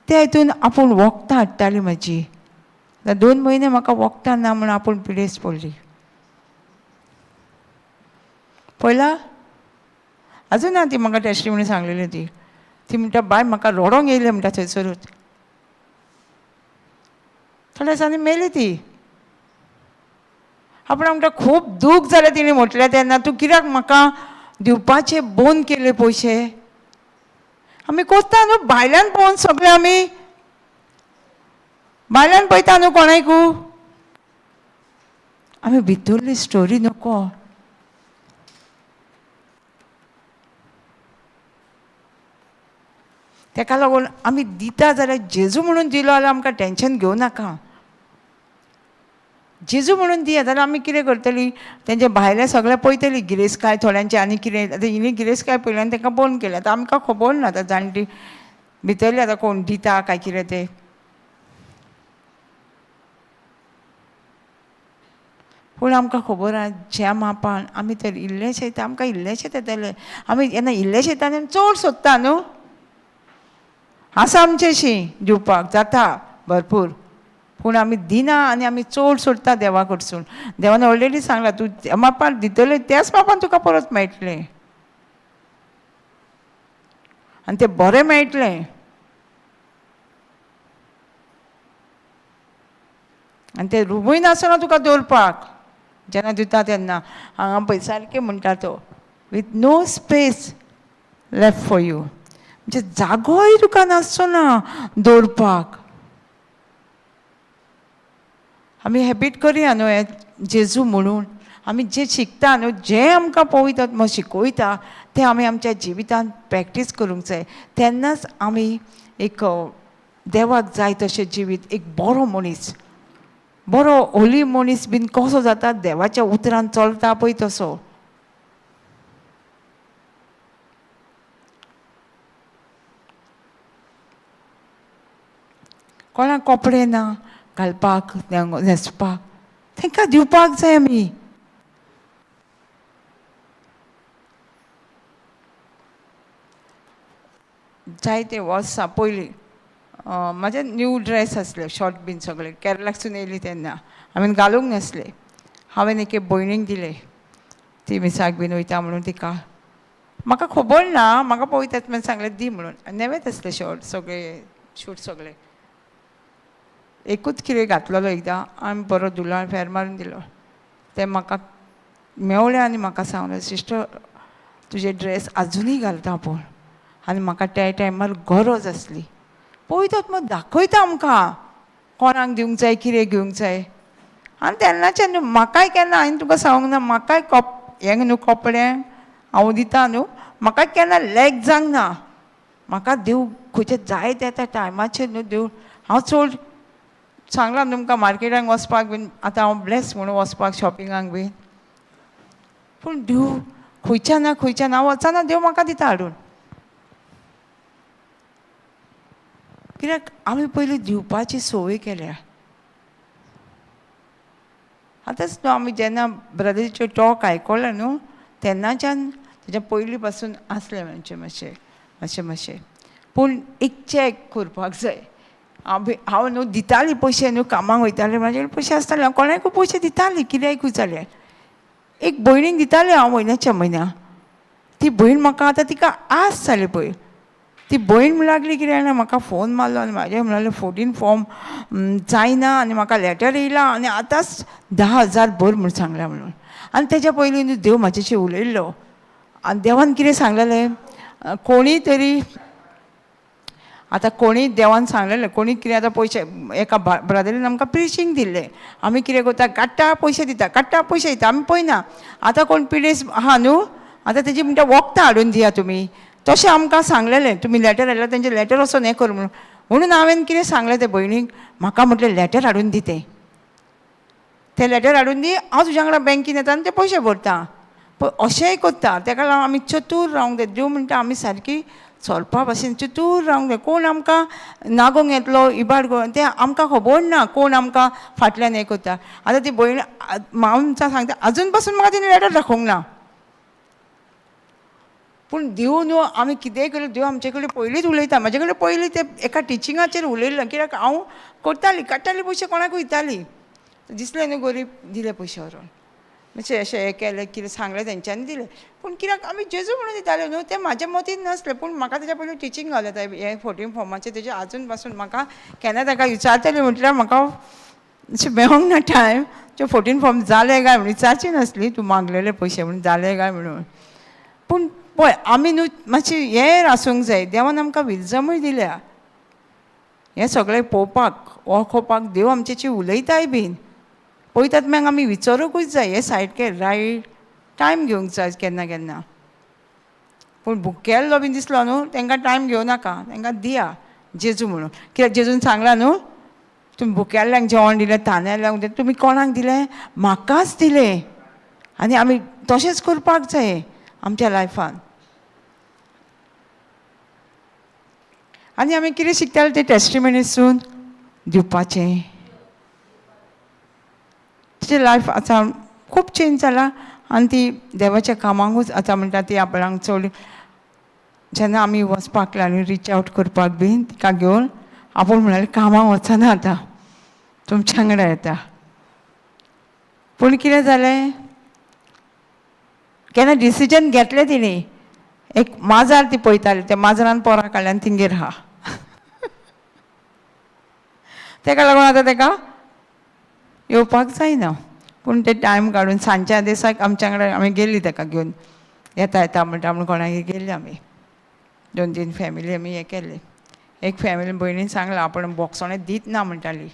त्या हितून आपूण वखदां हाडटाली म्हाजी. 2 म्हयने म्हाका वखदां ना म्हूण आपूण पिडेस्त पडली. पळयला अजून ना ती म्हाका टेस्टिमनी सांगलेली ती. ती म्हणटा बाय म्हाका रडोंक येयलें म्हणटा थंयसरूच. थोड्या दिसांनी मेली ती. आपण म्हणटा खूब दूख जालें तिणें म्हटलें तेन्ना, तूं कित्याक म्हाका दिवपाचे बंद केले पयशे? आमी कोत्ता न्हू भायल्यान पळोवन सगळें, आमी भायल्यान पळयता न्हू कोणायकू, आमी भितरली स्टोरी नको. तेका लागून आमी दिता जाल्यार जेजू म्हणून दिलो जाल्यार आमकां टेंशन घेवं नाका. जेजू म्हणून दिया जाल्यार आमी कितें करतली, तेंचे भायलें सगळें पळयतली, गिरेस्तकाय थोड्यांचे आनी कितें. आतां हिणी गिरेस्तकाय पळयली आनी तांकां बंद केलें. आतां आमकां खबर ना आतां जाणटी भितरली आतां कोण दिता काय कितें तें. पूण आमकां खबर आहा ज्या मापान आमी तर इल्लेशें येता, आमकां इल्लेशें येतलें. आमी जेन्ना इल्लेशें येता आनी चड सोदता न्हू, आसा आमचेशी दिवपाक जाता भरपूर, पूण आमी दिना आनी आमी चड सोडटा देवा कडसून. देवान ऑलरेडी सांगलां तूं ज्या मापान दितलें त्याच मापान तुका परत मेळटलें आनी तें बरें मेळटलें. आनी तें रुमूय नासतना तुका दवरपाक जेन्ना दिता तेन्ना. हांगा पळय सारकें म्हणटा तो, with no space left for you, म्हणजे जागोय तुका नासचो ना दवरपाक. आमी हॅबीट करया न्हू हें जेजू म्हणून. आमी जें शिकता न्हू, जें आमकां पवित्र आत्मो शिकयता तें आमी आमच्या जिवितांत प्रॅक्टीस करूंक जाय. तेन्नाच आमी एक देवाक जाय तशें जिवीत, एक बरो मनीस, बरो होली मनीस बीन कसो जाता, देवाच्या उतरान चलता पळय तसो. कोणाक कपडे ना घालपाक, न्हेसपाक, तांकां दिवपाक जाय आमी. जायते वर्सां पयलीं म्हाजे न्यू ड्रेस आसले, शॉर्ट बीन सगळे, केरलाकसून येयली तेन्ना हांवें घालूंक नासले. हांवें एके भयणीक दिले, ती मिसाक बीन वयता म्हणून. तिका म्हाका खबर ना, म्हाका पळयतात म्हणून सांगलें दी म्हणून. नवेच आसले शॉर्ट सगळे, शूट सगळे. एकूच कितें घातलेलो एकदां आनी बरो धुलो फेर मारून दिलो. तें म्हाका मेवलें आनी म्हाका सांगलें, सिस्टर तुजे ड्रेस आजुनूय घालता आपूण. आनी म्हाका त्या टायमार गरज आसली. पळयतात मग दाखयता आमकां कोणाक दिवंक जाय, कितें घेवंक जाय. आनी तेन्नाच्यान न्हू म्हाकाय केन्ना हांवें तुका सांगूंक ना, म्हाकाय कप हें न्हू कपडे हांव दिता न्हू, म्हाका केन्ना लॅक जावंक ना. म्हाका देव खंयचे जाय त्या त्या टायमाचेर न्हू देव. हांव चड सांगलां तुमकां मार्केटाक वचपाक बीन आतां हांव ब्लेस म्हणून वचपाक शॉपिंगाक बीन, पूण देव खंयच्या ना खंयच्या ना वचना, देव म्हाका दिता हाडून. कित्याक आमी पयलीं दिवपाची संवय केल्या. आतांच न्हू आमी जेन्ना ब्रदरीच्यो टॉक आयकलें न्हू तेन्नाच्यान तेज्या पयलीं पासून आसलें म्हणजे मातशें मातशें मातशें. पूण एक चॅक करपाक जाय. हांव न्हू दितालीं पयशे न्हू, कामाक वयतालें, म्हाजे कडेन पयशे आसताले, हांव कोणाकूय पयशे दितालीं कित्याकूय जाल्यार. एक भयणीक दितालें हांव म्हयन्याच्या म्हयन्या. ती भयण म्हाका आतां तिका आस जाली पळय. ती भयण म्हण लागली कितें जाणा, म्हाका फोन मारलो आनी म्हाजे म्हणलें 14 फॉर्म जायना आनी म्हाका लॅटर येयला आनी आतांच 10,000 भर म्हूण सांगलां म्हणून. आनी तेज्या पयलीं न्हू देव म्हाजेशी उलयल्लो आनी देवान कितें सांगलेलें, कोणी तरी आतां कोणी देवान सांगलेलें कोणी कितें आतां पयशे एका ब्रदरीन आमकां प्रिचींग दिल्लें, आमी कितें करता काडटा पयशे दिता, काडटा पयशे दिता, आमी पळयना. आतां कोण पिडेस्त आहा न्हू, आतां तेजी म्हणटा वखदां हाडून दिया तुमी, तशें आमकां सांगलेलें तुमी लॅटर हाडल्यार तेंचें लॅटर वचोन हें कर म्हणून. म्हणून हांवें कितें सांगलें ते भयणीक, म्हाका म्हटलें लॅटर हाडून दी, तें तें लॅटर हाडून दी, हांव तुज्या वांगडा बँकीन येता आनी ते पयशे भरता. पळय अशेंय करता. तेका लागून आमी चतूर रावंक जाय. देव म्हणटा आमी सारकी चलपा भाशेन चतूर रावंक जाय. कोण आमकां नागोवंक येतलो इबाड करून तें आमकां खबर ना, कोण आमकां फाटल्यान हें करता. आतां ती भयण हांव सांगता आजून पासून म्हाका तिणें लॅटर दाखोवंक ना. पूण देव न्हू आमी कितेंय केलें देव आमचे कडेन पयलींच उलयता. म्हाजे कडेन पयलीं ते एका टिचिंगाचेर उलयल्लें, कित्याक हांव करतालीं काडटालीं पयशे कोणाकूय दितालीं, दिसलें न्हू गरीब दिले पयशे व्हरोन, मातशें अशें हें केलें कितें सांगलें तेंच्यांनी दिलें. पूण कित्याक आमी जेजू म्हणून दिताले न्हू, तें म्हाज्या मतीन नासलें. पूण म्हाका तेज्या पयलीं टिचींग घालें तें हें 14 फॉर्माचें, तेजें आजून पासून म्हाका केन्ना ताका विचारतलें म्हटल्यार म्हाका अशें मेळोंक ना टायम. तें 14 फॉर्म जालें काय म्हणून विचारची नासली, तूं मागलेले पयशे म्हणून जालें काय म्हणून. पूण पळय आमी न्हू मातशें हें आसूंक जाय, देवान आमकां विजमूय दिल्या हें सगळें पळोवपाक वळखोवपाक. देव आमचेशी उलयताय बीन पळयतात, मागीर आमी विचारूंकूच जाय हें सारकें रायट टायम घेवंक जाय केन्ना केन्ना. पूण भुकेल्लो बीन दिसलो न्हू तांकां टायम घेवं नाका, तांकां दिया जेजू म्हणून. कित्याक जेजून सांगलां न्हू तुमी भुकेल्ल्यांक जेवण दिलें, तानेल्ल्यांक दिलें, तुमी कोणाक दिलें, म्हाकाच दिलें. आनी आमी तशेंच करपाक जाय आमच्या लायफान. आनी आमी कितें शिकताले ते टेस्टिमनीसून दिवपाचें. तिचें लायफ आतां खूब चेंज जालां आनी ती देवाच्या कामाकूच आतां म्हणटा ती आपणाक चड. जेन्ना आमी वचपाक लागली रिच आवट करपाक बीन तिका घेवन, आपूण म्हणाली कामाक वचना आतां तुमच्या वांगडा येता. पूण कितें जालें, केन्ना डिसिजन घेतलें तिणें, एक माजर ती पळयताली, त्या माजरान पोरां काडलें आनी तिंगेर आहा. तेका लागून आतां तेका येवपाक जायना. पूण ते टायम काडून सांजच्या दिसाक आमच्या वांगडा आमी गेल्ली तेका घेवन, येता येता म्हणटा म्हूण कोणागेर गेल्ली आमी, 2-3 फॅमिली आमी हें केल्ले. एक फॅमिली भयणीन सांगलां आपूण बोगसोणें दीत ना म्हणटाली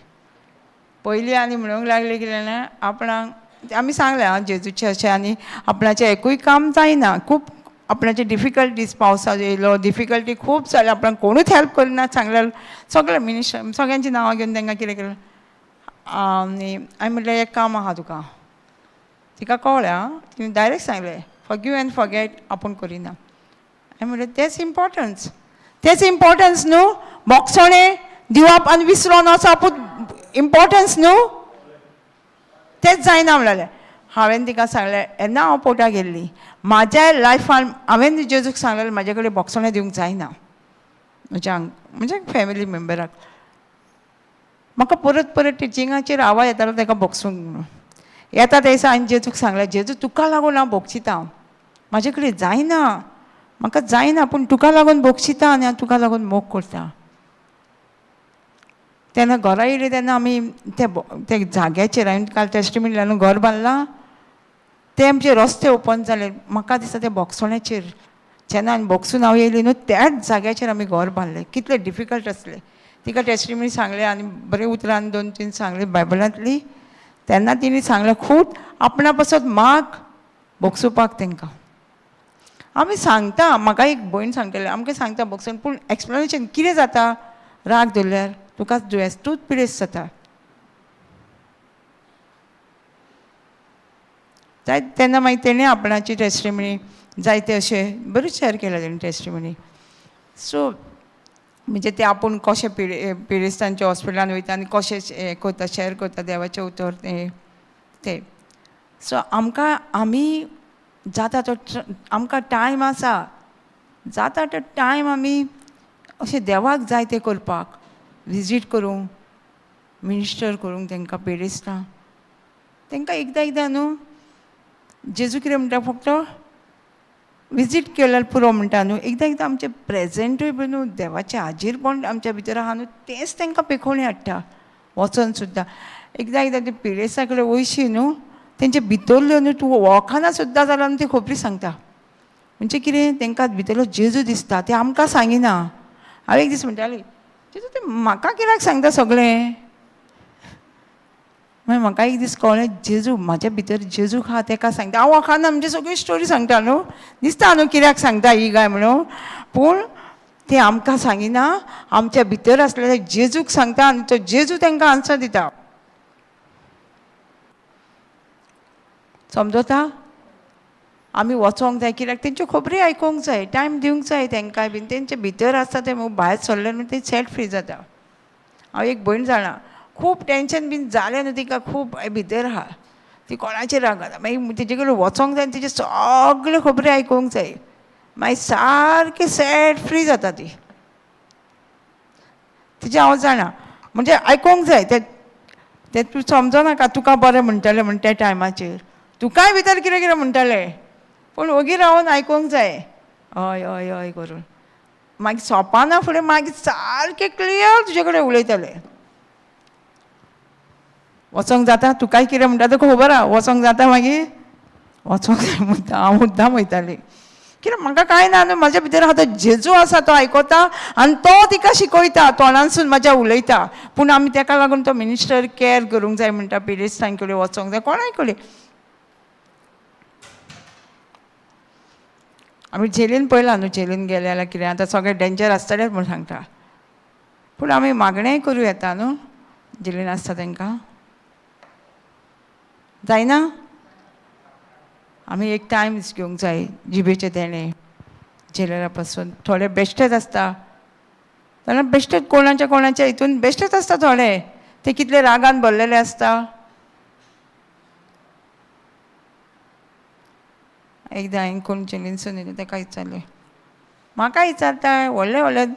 पयलीं, आनी म्हणूंक लागली कितें जाणा आपणाक आमी सांगलें आं जेजूचें अशें, आनी आपणाचें एकूय काम जायना, खूब आपणाचे डिफिकल्टीज, पावसा येयलो डिफिकल्टी खूब जाली, आपणाक कोणूच हेल्प करिना सांगल्यार सगळें मिनिस्टर सगळ्यांची नांवां घेवन तांकां कितें केलें. आनी हांवें म्हटलें एक काम आहा तुका, तिका कळ्ळें आं, तिणें डायरेक्ट सांगलें फॉरगीव एंड फॉरगेट आपूण करिना. हांवें म्हटलें तेच इम्पोर्टन्स, तेच इम्पोर्टन्स न्हू, बोगसोणें दिवप आनी विसरोन वचप इम्पोर्टन्स न्हू, तेच जायना म्हणलें. हांवें तिका सांगलें येन्ना हांव पोर्टा गेल्ली म्हाज्या लायफान हांवें जेजूक सांगलें म्हाजे कडेन बोगसोणें दिवंक जायना म्हज्या म्हणजे फॅमिली मेम्बराक. म्हाका परत परत टिचिंगाचेर आवाज येतालो ताका बोगसूंक म्हणून. येता त्या दिसा हांवें जेजूक सांगलें जेजू तुका लागून हांव बोगशिता, म्हाजे कडेन जायना, म्हाका जायना, पूण तुका लागून बोगशिता आनी हांव तुका लागून मोग करता. तेन्ना घरा येयली तेन्ना आमी ते जाग्याचेर हांवें काल टेस्टिमनी न्हू घर बांदलां, ते आमचे रस्ते ओपन जाले. म्हाका दिसता ते बोगसोण्याचेर जेन्ना आमी बोगसून हांव येयली न्हू त्याच जाग्याचेर आमी घर बांदलें. कितलें डिफिकल्ट आसलें. तिका टेस्टिमनी सांगलें आनी बरें उतरान 2-3 सांगली बायबलांतली. तेन्ना तिणें सांगलें खूब आपणा पासत माग बोगसुपाक तेंकां. आमी सांगता, म्हाका एक भयण सांगताली आमकां सांगता बोगसून, पूण एक्सप्लेनेशन कितें जाता राग धरल्यार तुका दुयेंस तूंच पिडेस्त जाता. जाय तेन्ना मागीर तेणें आपणाची टेस्टिमनी जायते अशें बरें शेअर केलें तेणें टेस्टिमनी. सो म्हणजे ते आपूण कशें पिडेस्तांच्या हॉस्पिटलान वयता आनी कशें हें करता, शेअर करता देवाचें उतर तें तें. सो आमकां आमी जाता तो आमकां टायम आसा, जाता तो टायम आमी अशें देवाक जाय तें करपाक, विजीट करूंक, मिनिस्टर करूंक तेंकां पिडेस्तां तेंकां एकदां एकदां न्हू जेजू कितें म्हणटा फक्त विजीट केल्यार पुरो म्हणटा न्हू, एकदां एकदां आमचें प्रेजेंटूय बी न्हू देवाचें हाजीरपण आमच्या भितर आहा न्हू तेंच तेंकां पेखोवणी हाडटा वचोन सुद्दां. एकदां एकदां ते पिडेस्ता कडेन वयशी न्हू तेंचे भितरल्यो न्हू तूं वळखना सुद्दां जाल्यार न्हू ती खबरी सांगता. म्हणजे कितें तेंकां भितरलो जेजू दिसता, ते आमकां सांगिना. हांव एक दीस म्हणटाली जेजू तें म्हाका कित्याक सांगता सगळें? मागीर म्हाका एक दीस कळ्ळें जेजू म्हाज्या भितर जेजू आहा तेका सांगता. हांव वळखना म्हणजे सगळी स्टोरी सांगता न्हू, दिसता न्हू कित्याक सांगता ही काय म्हणून, पूण तें आमकां सांगिना, आमच्या भितर आसलेल्या जेजूक सांगता आनी तो जेजू तेंकां आन्सर दिता. समजता? आमी वचोंक जाय कित्याक तेंच्यो खबरी आयकोंक जाय, टायम दिवंक जाय तेंकांय बीन. तेंचे भितर आसता तें भायर सरलें न्हू तें सेट फ्री जाता. हांव एक भयण जाणा, खूब टेंशन बीन जालें न्हू तिका, खूब भितर आहा, ती कोणाचेर रागाता, मागीर तेजे कडेन वचोंक जाय आनी तेजे सगळ्यो खबरी आयकोंक जाय, मागीर सारकी सेट फ्री जाता ती. तिचें हांव जाणा, म्हणजे आयकोंक जाय तें, तें तूं समजनाका तुका बरें म्हणटलें म्हण त्या टायमाचेर तुकाय भितर कितें कितें म्हणटलें, पूण ओगी रावन आयकोंक जाय हय हय हय करून. मागीर सोंपाना फुडें मागीर सारकें क्लियर तुजे कडेन उलयतलें. वचोंक जाता तुकाय कितें म्हणटा तुका खबर आहा, वचोंक जाता मागीर वचोंक जाय मुद्दाम. हांव मुद्दाम वयताली कित्याक म्हाका कांय ना न्हू, म्हाज्या भितर आतां जेजू आसा तो आयकता आनी तो तिका शिकयता, तोंडानसून म्हाज्या उलयता. पूण आमी तेका लागून तो मिनिस्टर कॅर करूंक जाय म्हणटा, पिडेस्तां कडेन वचोंक जाय, कोणाय कडेन. आमी झेलीन पळयलां न्हू, झेलीन गेले जाल्यार कितें आतां सगळें डेंजर आसतलेंच म्हूण सांगता, पूण आमी मागणेंय करूं येता न्हू झेलीन आसता तेंकां जायना. आमी एक टायम घेवंक जाय जिबेचें देणें झेलरा पासून. थोडे बेश्टेच आसता जाल्यार बेश्टेच कोणाच्या कोणाच्या हितून बेश्टेच आसता थोडे, ते कितले रागान भरलेले आसता. एकदां हांवें कोण झेलीनसून येयलें तेका विचारलें, म्हाका विचारता व्हडलें व्हडलें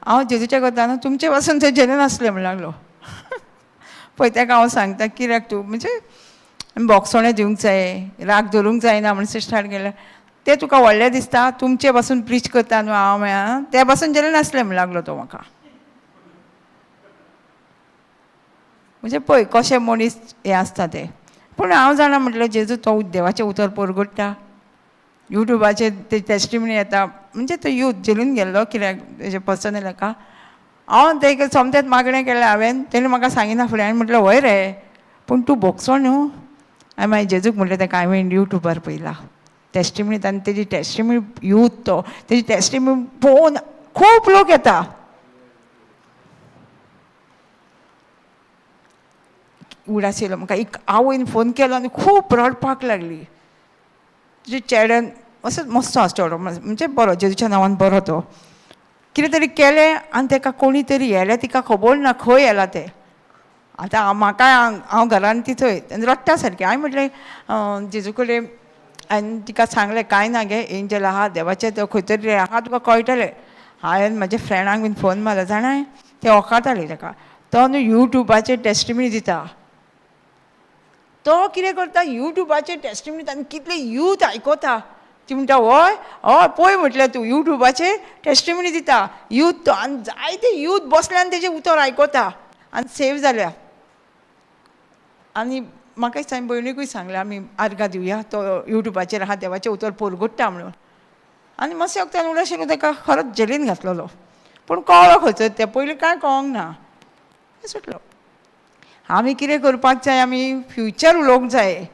हांव जेजूच्या करता न्हू तुमचे पासून थंय झेलीन आसलें म्हण लागलो. पळय तेका हांव सांगता कित्याक तूं म्हणजे बोगसोणें दिवंक जाय, राग धरूंक जायना म्हण स्टार्ट केलें. तें तुका व्हडलें दिसता तुमचे पासून प्रीच करता न्हू हांव म्हळ्यार ते पासून झेलीन आसलें म्हण लागलो तो म्हाका. म्हणजे पळय कशें मनीस हें आसता तें. पूण हांव जाणा म्हटलें जेजू तो देवाचें उतर परगट्टा, युट्यूबाचेर ते टेस्टिमनी येता. म्हणजे तो यूथ झेलीन गेल्लो कित्याक तेजें पर्सनल हेका हांव तेका सोमतेंच मागणें केलें हांवें, तेणें म्हाका सांगिना फुडें. हांवें म्हटलें वय रे पूण तूं भोगसो न्हू. हांवें मागीर जेजूक म्हटलें तेका हांवें युट्यूबार पळयला टेस्टिमनी, आनी तेजी टेस्टिमनी यूथ तो तेजी टेस्टिमनी पळोवन खूब लोक येता. उडास येयलो म्हाका, एक आवयन फोन केलो आनी खूब रडपाक लागली. तुजे चेड्यान असोच मस्तो आसा चेडो, म्हणजे बरो जेजूच्या नांवान बरो तो, कितें तरी केलें आनी तेका कोणी तरी येलें तिका खबर ना खंय येलां तें. आतां म्हाका हांव घरान ती थंय रडटा सारकें. हांवें म्हटलें जेजू कडेन हांवें तिका सांगलें कांय ना गे एंजल आहा देवाचें तो खंय तरी आहा तुका कळटलें. हांवें म्हाज्या फ्रेंडांक बीन फोन मारलो जाणाय ते वखाताले तेका, तो न्हू युट्यूबाचेर टेस्टिमनी दिता. तो कितें करता युट्यूबाचेर टेस्टिमनी दिता आनी कितले यूथ आयकता. ती म्हणटा हय हय पळय म्हटलें तूं युट्यूबाचेर टेस्टिमनी दिता यूथ तो, आनी जायते यूथ बसले आनी तेजें उतर आयकता आनी सेव जाल्या. आनी म्हाका दिसता हांवें भयणीकूय सांगलें आमी आर्गां दिवया, तो युट्यूबाचेर आहा देवाचें उतर परगट्टा म्हणून. आनी मातशें वखदान उलय ताका खरोच जेलीन घातलेलो. पूण कळ्ळो खंयचो तें पयलीं कांय कळोंक ना, सुटलो. आमी कितें करपाक जाय, आमी फ्युचर उलोवंक जाय.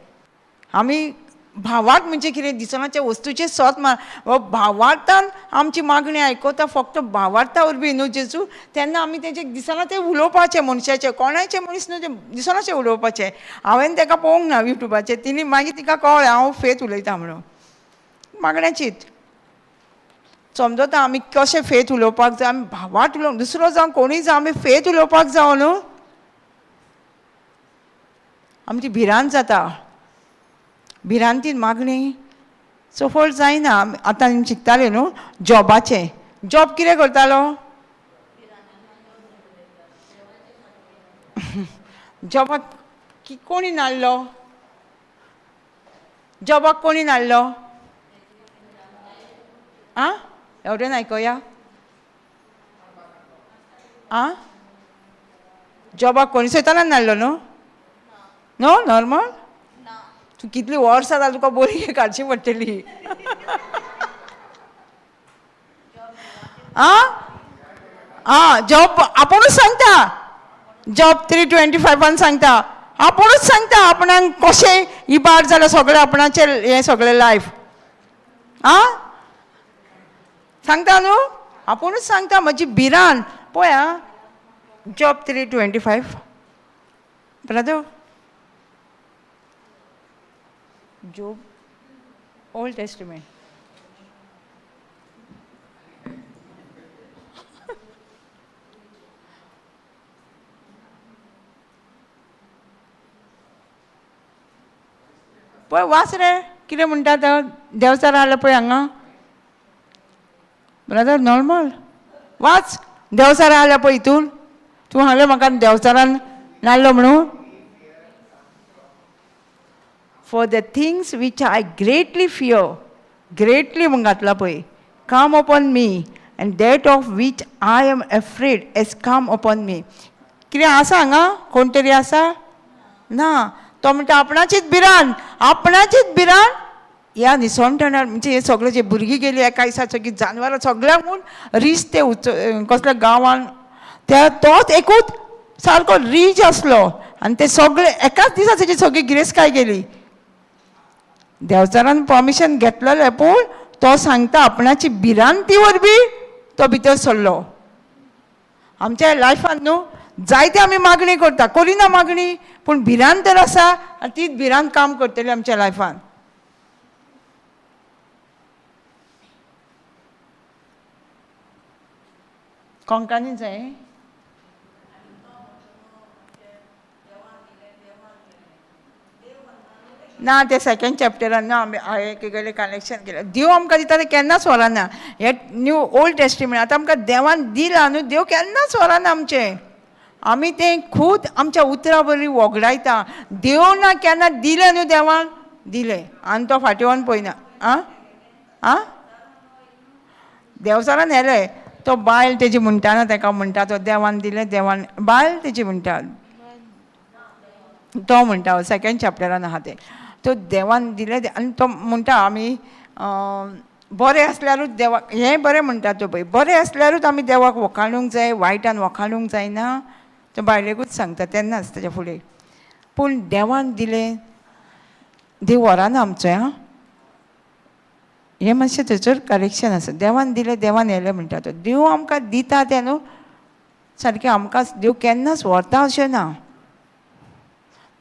आमी भावार्थ म्हणजे कितें, दिसनाच्या वस्तूचें सोत मार भावार्थान आमची मागणी आयकता, फक्त भावार्था वरवीं न्हू जेजू. तेन्ना आमी तेजे दिसना तें उलोवपाचें, मनशाचें कोणाचें मनीस न्हू तें दिसनाचें उलोवपाचें. हांवें ताका पळोवंक ना युट्यूबाचेर, तिणी मागीर तिका कळ्ळें हांव फेत उलयतां म्हणून. मागण्याचीच समजता आमी कशें फेत उलोवपाक जाय, आमी भावार्थ उलोवंक, दुसरो जावं कोणूय जावं आमी फेत उलोवपाक जावं न्हू. आमची भिरांत जाता, भिरांतीन मागणी सफळ जायना. आतां आमी शिकताले न्हू जॉबाचें, जॉब कितें करतालो, जॉबाक कोणी नाडलो, जॉबाक कोणी नाडलो, आं एवढें आयकोया, आं जॉबाक कोणी सैतानान नाडलो न्हू, न्हू नॉर्मल. तूं कितली वर्सां जालीं तुका बरी काडची पडटली. आं आं जॉब आपुणूच सांगता, जॉब 3:25 सांगता, आपुणूच सांगता आपणाक कशें इबाड जालें सगळें आपणाचें हें सगळें लायफ. आं सांगता न्हू, आपुणूच सांगता म्हजी भिरांत. पळय आं job 3:25 brother, Job old testament. पळय वाच रे कितें म्हणटा तो, देंवचार आसलो पळय हांगा ब्रदर, नॉर्मल वाच. देंवचार आसलो पळय हितून, तूं सांगलें म्हाका देंवचारान नाडलो म्हणून. For the things which I greatly fear, greatly म्हूण घातला पळय, come upon me and that of which I am afraid has come upon me. कितें आसा हांगा, कोण तरी आसा ना? तो म्हणटा आपणाचीच भिरांत, आपणाचीच भिरांत ह्या निसणटणार, म्हणजे हे सगळे जे भुरगीं गेली एका दिसा सगळीं जानवरां सगळ्यांक म्हूण रीज ते उच कसल्या गांवान त्या तोच एकूच सारको रीज आसलो आनी ते सगळे एकाच दिसा तेजी सगळी गिरेस्तकाय गेली. देंवचारान परमिशन घेतलेलें, पूण तो सांगता आपणाची भिरांती वरवीं तो भितर सरलो. आमच्या लायफान न्हू जायते आमी मागणी करता, करिना मागणी, पूण भिरांत तर आसा आनी तीच भिरांत काम करतली आमच्या लायफान. कोंकणी जाय ना ते सेकंड चॅप्टरान ना आमी हांवें केगेलें कनेक्शन केलें. देव आमकां दिता तें केन्नाच व्हरना. हे न्यू ओल्ड टेस्टिमेंट आतां आमकां देवान दिलां न्हू, देव केन्नाच व्हरना आमचें. आमी तें खूद आमच्या उतरां वरवीं वगडायता. देव ना केन्ना दिलें न्हू, देवान दिलें आनी तो फाटीं वचून पळयना. आं आं देवचारान हेलें तो बायल तेजी म्हणटा ना, ताका म्हणटा तो देवान दिलें, देवान बायल तेजी म्हणटा, तो म्हणटा सेकंड चॅप्टरान आहा तें, तो देवान दिलें आनी तो म्हणटा आमी बरें आसल्यारूच देवाक हें बरें म्हणटा तो पळय, बरें आसल्यारूच आमी देवाक वखाणूंक जाय, वायटान वखाणूंक जायना. तो बायलेकूच सांगता तेन्नाच ताच्या फुडें. पूण देवान दिलें, देव व्हरना आमचें. आं हें मातशें थंयसर करेक्शन आसा. देवान दिलें, देवान येलें म्हणटा तो. देव आमकां दिता तें न्हू सारकें, आमकां देव केन्नाच व्हरता अशें ना.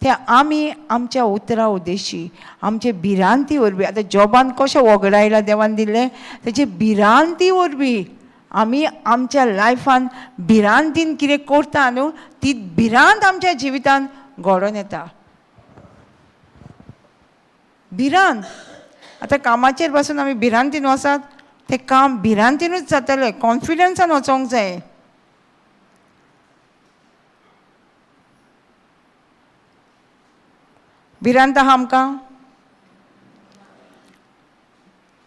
ते आमी आमच्या उतरां उद्देशी आमचे भिरांती वरवीं, आतां जॉबान कशें वगडायलां देवान दिल्लें, तेजे भिरांती वरवीं आमी आमच्या लायफान भिरांतीन कितें करता न्हू, ती भिरांत आमच्या जिवितान घडोवन येता. भिरांत आतां कामाचेर बसून आमी भिरांतीन वचात, तें काम भिरांतीनूच जातलें, कॉन्फिडन्सान वचोंक जाय. भिरांत आहा आमकां?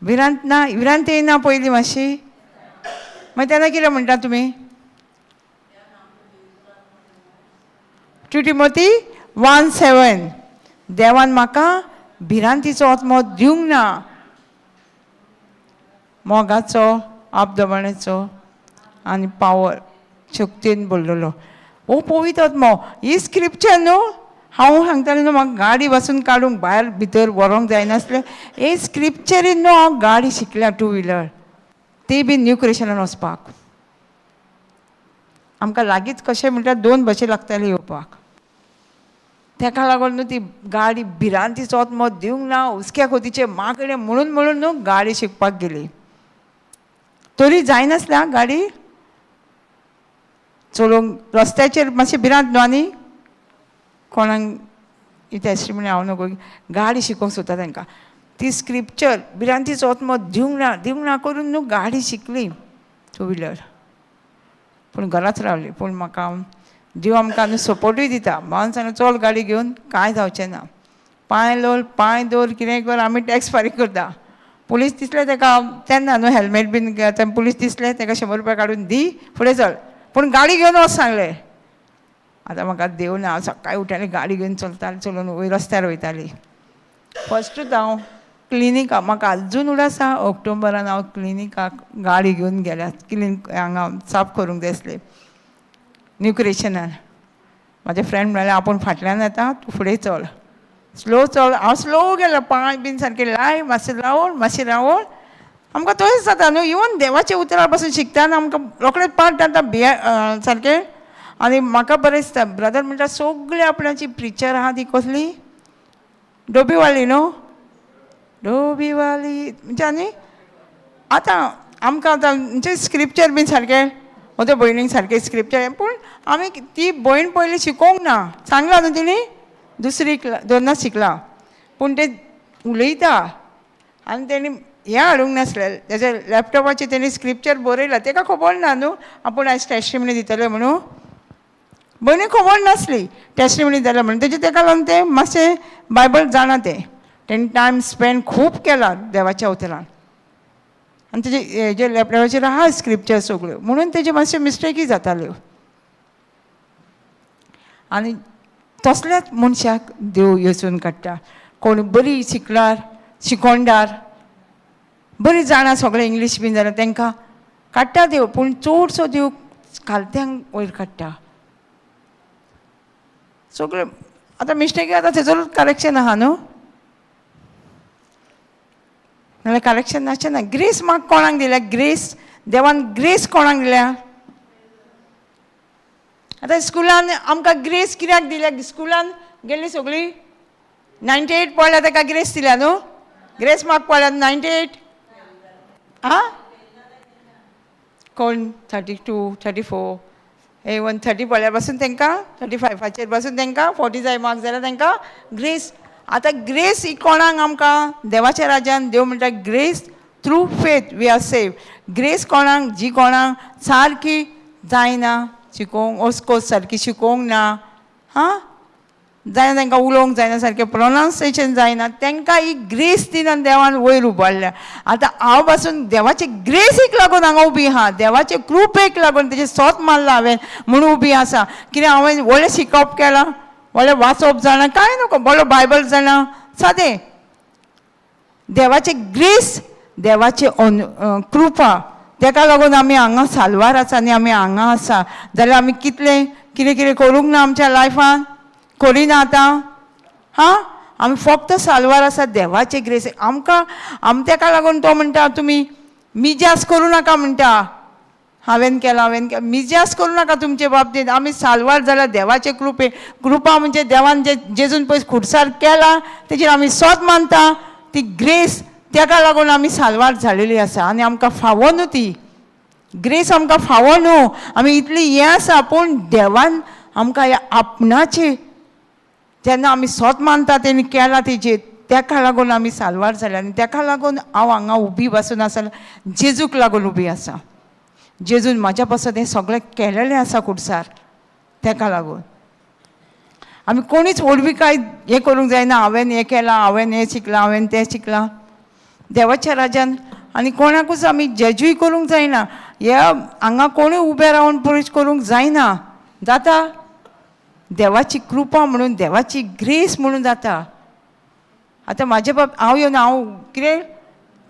भिरांत ना? भिरांत येयना पयलीं मातशी, मागीर तेन्ना कितें म्हणटा तुमी? 2 Timothy 1:7, देवान म्हाका भिरांतीचो आत्मो दिवंक ना. मोगाचो, आपदमणाचो आनी पावर शक्तीन भरलेलो हो पवित्र आत्मो. ही स्क्रिप्चर न्हू हांव सांगतालें न्हू, म्हाका गाडी बसून काडूंक भायर भितर व्हरोंक जायनासलें. हे स्क्रिप्चरीन न्हू हांव गाडी शिकल्या, टू व्हिलर, ती बी न्यू क्रिएशनान वचपाक आमकां लागींच कशें म्हणल्यार 2 बशी लागताल्यो येवपाक. तेका लागून न्हू ती गाडी भिरांतीचो आत्मो दिवंक ना, हुसक्या खोतीचे मागणें म्हणून म्हणून न्हू गाडी शिकपाक गेली. तरी जायनासल्या गाडी चलोवंक रस्त्याचेर मातशी भिरांत न्हू, आनी कोणाक इतें म्हण हांव नको गाडी शिकोवंक सोदता तांकां. ती स्क्रिप्चर भिरांतीचो आत्मो दिवंक ना, दिवंक ना करून न्हू गाडी शिकली टू व्हिलर. पूण घराच रावली. पूण म्हाका देव आमकां न्हू सपोर्टूय दिता. भावान सांगलें चल गाडी घेवन, कांय जावचें ना, पांय लोल पांय दवर कितेंय कर, आमी टॅक्स फारीक करता. पुलीस दिसले तेका तेन्ना न्हू हेल्मेट बीन पुलीस दिसले तेका 100 रुपया काडून दी, फुडें चल, पूण गाडी घेवन वच सांगलें. आतां म्हाका देव ना, हांव सकाळीं उठतालें गाडी घेवन चलतालें, चलोवन वयर रस्त्यार वयताली. फस्टूच हांव क्लिनिकाक, म्हाका आजून उडास आसा, ऑक्टोबरान हांव क्लिनिकाक गाडी घेवन गेल्या, क्लीन हांगा साफ करूंक जाय आसलें न्यू क्रिएशनान. म्हाजे फ्रेंड म्हणलें आपूण फाटल्यान येता, तूं फुडें चल, स्लो चल. हांव स्लो गेलें, पांय बीन सारकें लाय, मातशें रावोन मातशें रावोन. आमकां तशेंच जाता न्हू, इवन देवाच्या उतरा पासून शिकता आनी आमकां रोखडेच पाठ जाता भिये सारकें. आनी म्हाका बरें दिसता, ब्रदर म्हणटा सगळी आपणाची प्रिचर आहा ती कसली डोबीवाली न्हू, डोबीवाली म्हणजे. आनी आतां आमकां आतां म्हणजे स्क्रिप्चर बीन सारकें म्हज्या भयणीक सारकें स्क्रिप्चर, पूण आमी ती भयण पयलीं शिकोवंक ना, सांगलां न्हू तिणी, दुसरी दोनच शिकलां, पूण ते उलयता आनी तेणी हें हाडूंक नासलें तेज्या लॅपटॉपाचेर तेणी स्क्रिप्चर बरयलां, तेका खबर ना न्हू आपूण आयज टेस्टिमनी दितलें म्हणून. भयणीक खबर नासली टेस्टिमनी दितलें म्हणून, तेजे तेका लागून तें मातशें बायबल जाणा तें, तेणी टायम स्पेंड खूब केला देवाच्या उतरान आनी तेजे हेजे लॅपटॉपाचेर आहा स्क्रिप्चर सगळ्यो, म्हणून तेजे मातशे मिस्टेकी जाताल्यो. आनी तसल्याच मनशाक देव येसून काडटा. कोण बरी शिकल्यार शिकोणदार बरी जाणा सगळें इंग्लीश बीन जाल्यार तांकां काडटा देव, पूण चडसो देव खालत्यांक वयर काडटा. सगळें आतां मिस्टेक आतां थंयसरूच करेक्शन आहा न्हू, नाल्यार करेक्शन नासचें ना. ग्रेस म्हाका कोणाक दिल्या? ग्रेस देवान ग्रेस कोणाक दिल्या? आतां स्कुलान आमकां ग्रेस कित्याक दिल्या? स्कुलान गेल्ली सगळीं 98 पडल्या ताका ग्रेस दिल्या न्हू, ग्रेस मार्क पडल्या 98. आं कोण 32 34 हे 130 पडल्या पासून तांकां 35 पासून तांकां 40 जाय मार्क जाल्यार तांकां ग्रेस. आतां ग्रेस ही कोणाक आमकां देवाच्या राज्यान देव म्हणटा grace through faith we are save. Grace कोणाक? जी कोणाक सारकी जायना शिकोवंक, ओसकोस सारकी शिकोवंक ना, हां जायना तांकां उलोवंक जायना सारकें, प्रोनावन्सिएशन जायना, तांकां ही ग्रेस दिना देवान वयर उबारल्या. आतां हांव पासून देवाचे ग्रेसीक लागून हांगा उबी आहा, देवाचे कृपेक लागून तेजें सोत मारलां हांवें म्हणून उबी आसा. कितें हांवें व्हडलें शिकप केलां, व्हडलें वाचप जाणा, कांय नको, बरो बायबल जाणा, सादें देवाचे ग्रेस, देवाचे कृपा, तेका लागून आमी हांगा साल्वार आसा आनी आमी हांगा आसा. जाल्यार आमी कितलें कितें कितें करूंक ना आमच्या लायफान, करिना आतां. हां आमी फक्त साल्वार आसा देवाचे ग्रेस आमकां. तेका लागून तो म्हणटा तुमी मिजास करूं नाका म्हणटा, हांवें केलां हांवें केलां, मिजास करूं नाका तुमचे बाबतींत. आमी साल्वार जाल्यार देवाचे कृपे, कृपा म्हणजे देवान जे जेजून पयस खुर्सार केला तेजेर आमी सोत मानता ती ग्रेस, तेका लागून आमी साल्वार जालेली आसा. आनी आमकां फावो न्हू ती ग्रेस, आमकां फावो न्हू, आमी इतली हें आसा, पूण देवान आमकां ह्या आपणाचे जेन्ना आमी सोत मानता तेणी केला तेजेर, तेका लागून आमी साल्वार जाले. आनी तेका लागून हांव हांगा उबी बसून आसा, जेजूक लागून उबी आसा. जेजून म्हाज्या पासत हें सगळें केलेलें आसा खुर्सार, तेका लागून आमी कोणीच व्हडविकाय हें करूंक जायना, हांवें हें केलां, हांवें हें शिकलां, हांवें तें शिकलां देवाच्या राज्यान. आनी कोणाकूच आमी जजूय करूंक जायना, ह्या हांगा कोणूय उबें रावन पयस करूंक जायना, जाता देवाची कृपा म्हणून, देवाची ग्रेस म्हणून जाता. आतां म्हाजे बाब हांव येवन हांव कितें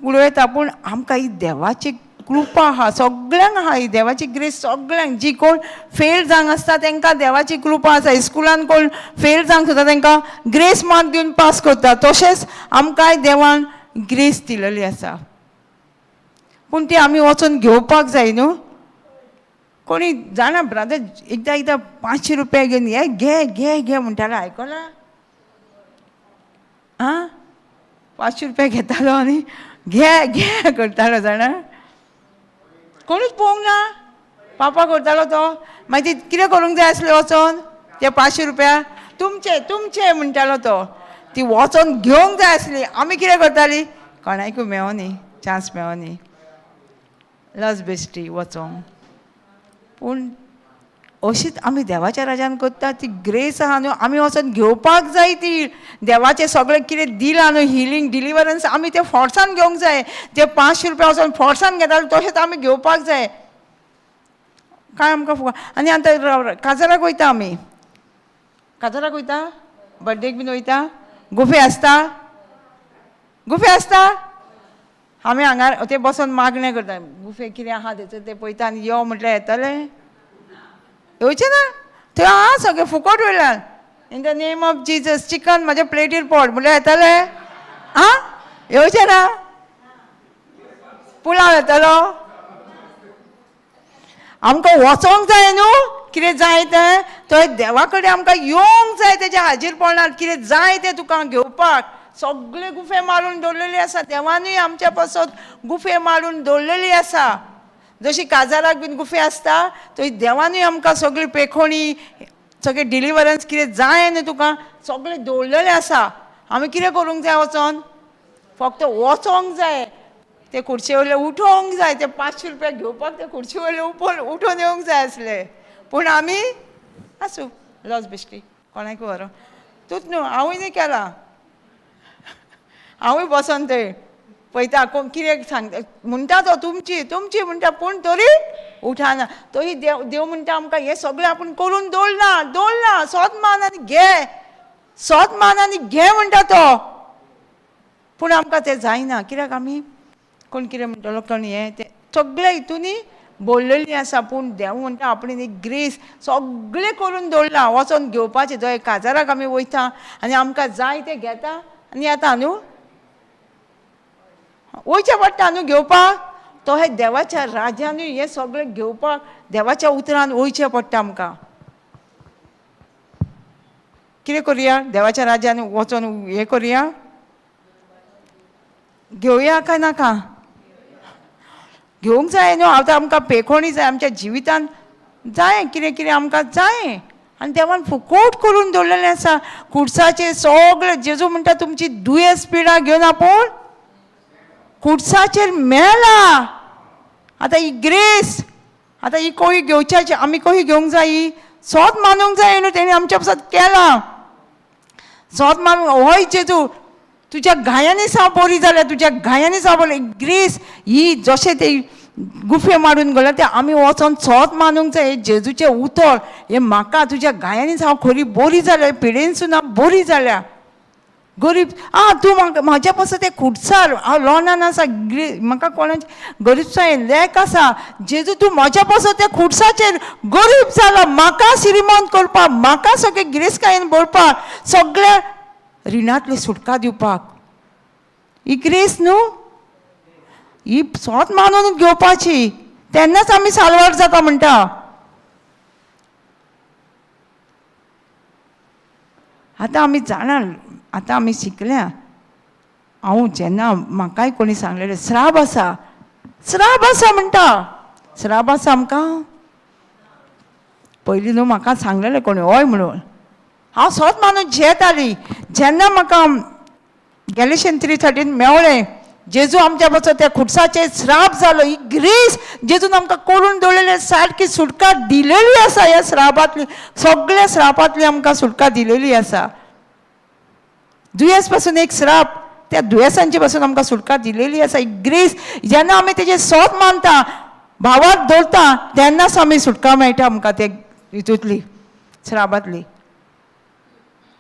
उलयता. पूण आमकां ही देवाची कृपा आहा, सगल्यांक आहा ही देवाची ग्रेस, सगल्यांक. जी कोण फेल जावंक आसता तेंकां देवाची कृपा आसा. इस्कुलान कोण फेल जावंक सोदता तेंकां ग्रेस मार्क दिवन पास करता. तशेंच आमकांय देवान ग्रेस दिलेली आसा, पूण ती आमी वचून घेवपाक जाय न्हू. कोणी जाणा ब्रदर एकदां एकदां 500 रुपया घेवन हे घे घे घे म्हणटालो, आयकलां? आं, 500 रुपया घेतालो आनी घे घे करतालो, जाणा? कोणूच पळोवंक ना, पापा करतालो तो. मागीर ती कितें करूंक जाय आसलें वचोन ते 500 रुपया तुमचे तुमचे म्हणटालो तो. ती वचोन घेवंक जाय आसली. आमी कितें करताली, कोणाकूय मेवनी चान्स मेवनी, लज बेश्टी वचोंक. पूण अशीच आमी देवाच्या राजान करता. ती ग्रेस आहा न्हू, आमी वचोन घेवपाक जाय ती. देवाचें सगळें कितें दिलां न्हू, हिलींग डिलिवरन्स, आमी तें फोर्सान घेवंक जाय. ते 500 रुपया वचोन फोर्सान घेताले तशेंच आमी घेवपाक जाय. कांय आमकां आनी आतां काजाराक वयता आमी, काजाराक वयता, बड्डेक बीन वयता, गुफे आसता, गुफे आसता. आमी हांगा ते बसोन मागणें करता, गुफे कितें आहा तेचो तें पळयता आनी यो म्हटल्यार येतलें, येवचें ना. थंय आहा सगळें फुकट वयल्यान, in the name of Jesus chicken म्हाज्या प्लेटीर पड म्हटल्यार येतलें? आं, येवचें ना. पुलाव येतलो. आमकां वचोंक जाय न्हू, कितें जाय तें थंय देवा कडेन आमकां येवंक जाय, तेज्या हाजीरपणांत कितें जाय तें तुका घेवपाक. सगळे गुफे मारून दवरलेली आसा देवानूय आमच्या पासत गुफे मारून दवरलेली आसा. जशी काजाराक बीन गुफे आसता थंय देवानूय आमकां सगळी पेखोणी, सगळें डिलिवरन्स कितें जाय न्हू तुका सगळें दवरलेलें आसा. आमी कितें करूंक जाय, वचोन फक्त वचोंक जाय, ते खुर्चे वयले उठोवंक जाय, ते 500 रुपया घेवपाक ते खुर्चे वयले उठोवन येवंक जाय आसले. पूण आमी आसूं लॉस बेश्टी, कोणाकूय व्हरो तूंच न्हू, हांवूय न्ही केलां, हांवूय बसोन थंय पळयता कोण कितें सांगता म्हणटा तो, तुमची तुमची म्हणटा, पूण तरी उठाना. तरी देव देव म्हणटा आमकां हें सगळें आपूण करून दवरलां, दवरलां, सोद मान आनी घे, सोद मान आनी घे म्हणटा तो. पूण आमकां तें जायना, कित्याक आमी कोण कितें म्हणटलो, कोण हें तें सगळें हितूनी बोल्लेली आसा. पूण देव म्हणटा आपणें एक ग्रेस सगळें करून दवरलां, वचोन घेवपाचें. जंय काजाराक आमी वयता आनी आमकां जाय तें घेता आनी येता न्हू, वयचें पडटा न्हू घेवपाक. तो हे देवाच्या राजानूय हें सगळें घेवपाक देवाच्या उतरान वयचें पडटा आमकां. कितें करुया, देवाच्या राजान वचोन हें करुया, घेवया काय नाका? घेवंक जाय न्हू. आतां आमकां पेखोणी जाय, आमच्या जिवितान जाय कितें कितें आमकां जाय. आनी देवान फुकोट करून दवरलेलें आसा खुर्साचेर सगळें. जेजू म्हणटा तुमची दुयेंस पिडा घेवन आपूण खुर्साचेर मेला. आतां ही ग्रेस, आतां ही कोही घेवच्याची, आमी कोही घेवंक जाय, ही सोद मानूंक जाय न्हू. तेणी आमच्या पासत केलां, सोद मानूंक. हय जेजू, तुज्या घायांनी साव बरी जाल्या, तुज्या घायांनी साव बरी. ग्रेस ही जशें ते गुफे मारून गेल्या ते आमी वचोन सोद मानूंक जाय. हें जेजूचें उतर हें म्हाका तुज्या घायांनी साव खरी बरी जाल्या, पिडेनसून हांव बरी जाल्या. गरीब आं तूं म्हाका म्हाज्या पासत तें खुर्सार हांव लोनान आसा, म्हाका कोणाचें गरीबसाय लेख आसा. जेजू तूं म्हाज्या पासत त्या खुर्साचेर गरीब जाला, म्हाका श्रीमंत करपाक, म्हाका सगळें गिरेस्तकायेन भरपाक, सगळ्या रिणांतली सुटका दिवपाक. ही ग्रेस न्हू, ही सोत मानून घेवपाची, तेन्नाच आमी साल्वार जाता म्हणटा. आतां आमी जाणा, आतां आमी शिकल्या. हांव जेन्ना म्हाकाय कोणी सांगलेलें स्राब आसा, स्राब आसा म्हणटा, स्राब आसा आमकां. पयलीं न्हू म्हाका सांगलेलें कोणी हय म्हणून, हांव सोद मानून झेताली. जेन्ना म्हाका गॅलेशन 3:13 मेवळें, जेजू आमच्या पासत त्या खुर्साचेर स्राप जालो, ही ग्रेस जेजून आमकां करून दवरलेली, सारकी सुटका दिलेली आसा. ह्या स्रापांतली, सगळ्या स्रापांतली आमकां सुटका दिलेली आसा. दुयेंस पासून एक स्राप, त्या दुयेंसांचे पासून आमकां सुटका दिलेली आसा. ही ग्रेस जेन्ना आमी तेजेर सोद मानता, भावार्थ दवरता, तेन्नाच आमी सुटका मेळटा आमकां ते हितूंतली स्रापांतली.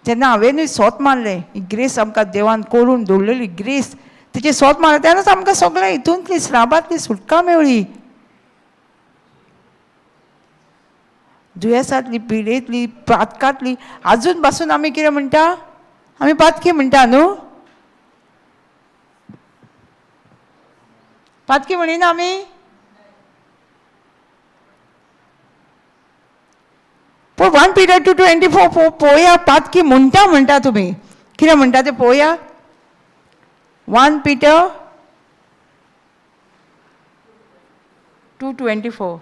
जेन्ना हांवेनूय सोद मानलें, ही ग्रेस आमकां देवान करून दवरलेली ग्रेस, तेचे सोत मारत्यानूच आमकां सगळें हितूंतली श्राबांतली सुटका मेवली. दुयेंसांतली, पिडेंतली, पातकांतली. आजून पासून आमी कितें म्हणटा? आमी पातकी म्हणटा न्हू? पातकी म्हणिना आमी? पूण 1 Peter 2:24 पळोवया पातकी म्हणटा म्हणटा तुमी कितें म्हणटा तें पळोवया. 1 Peter 2:24.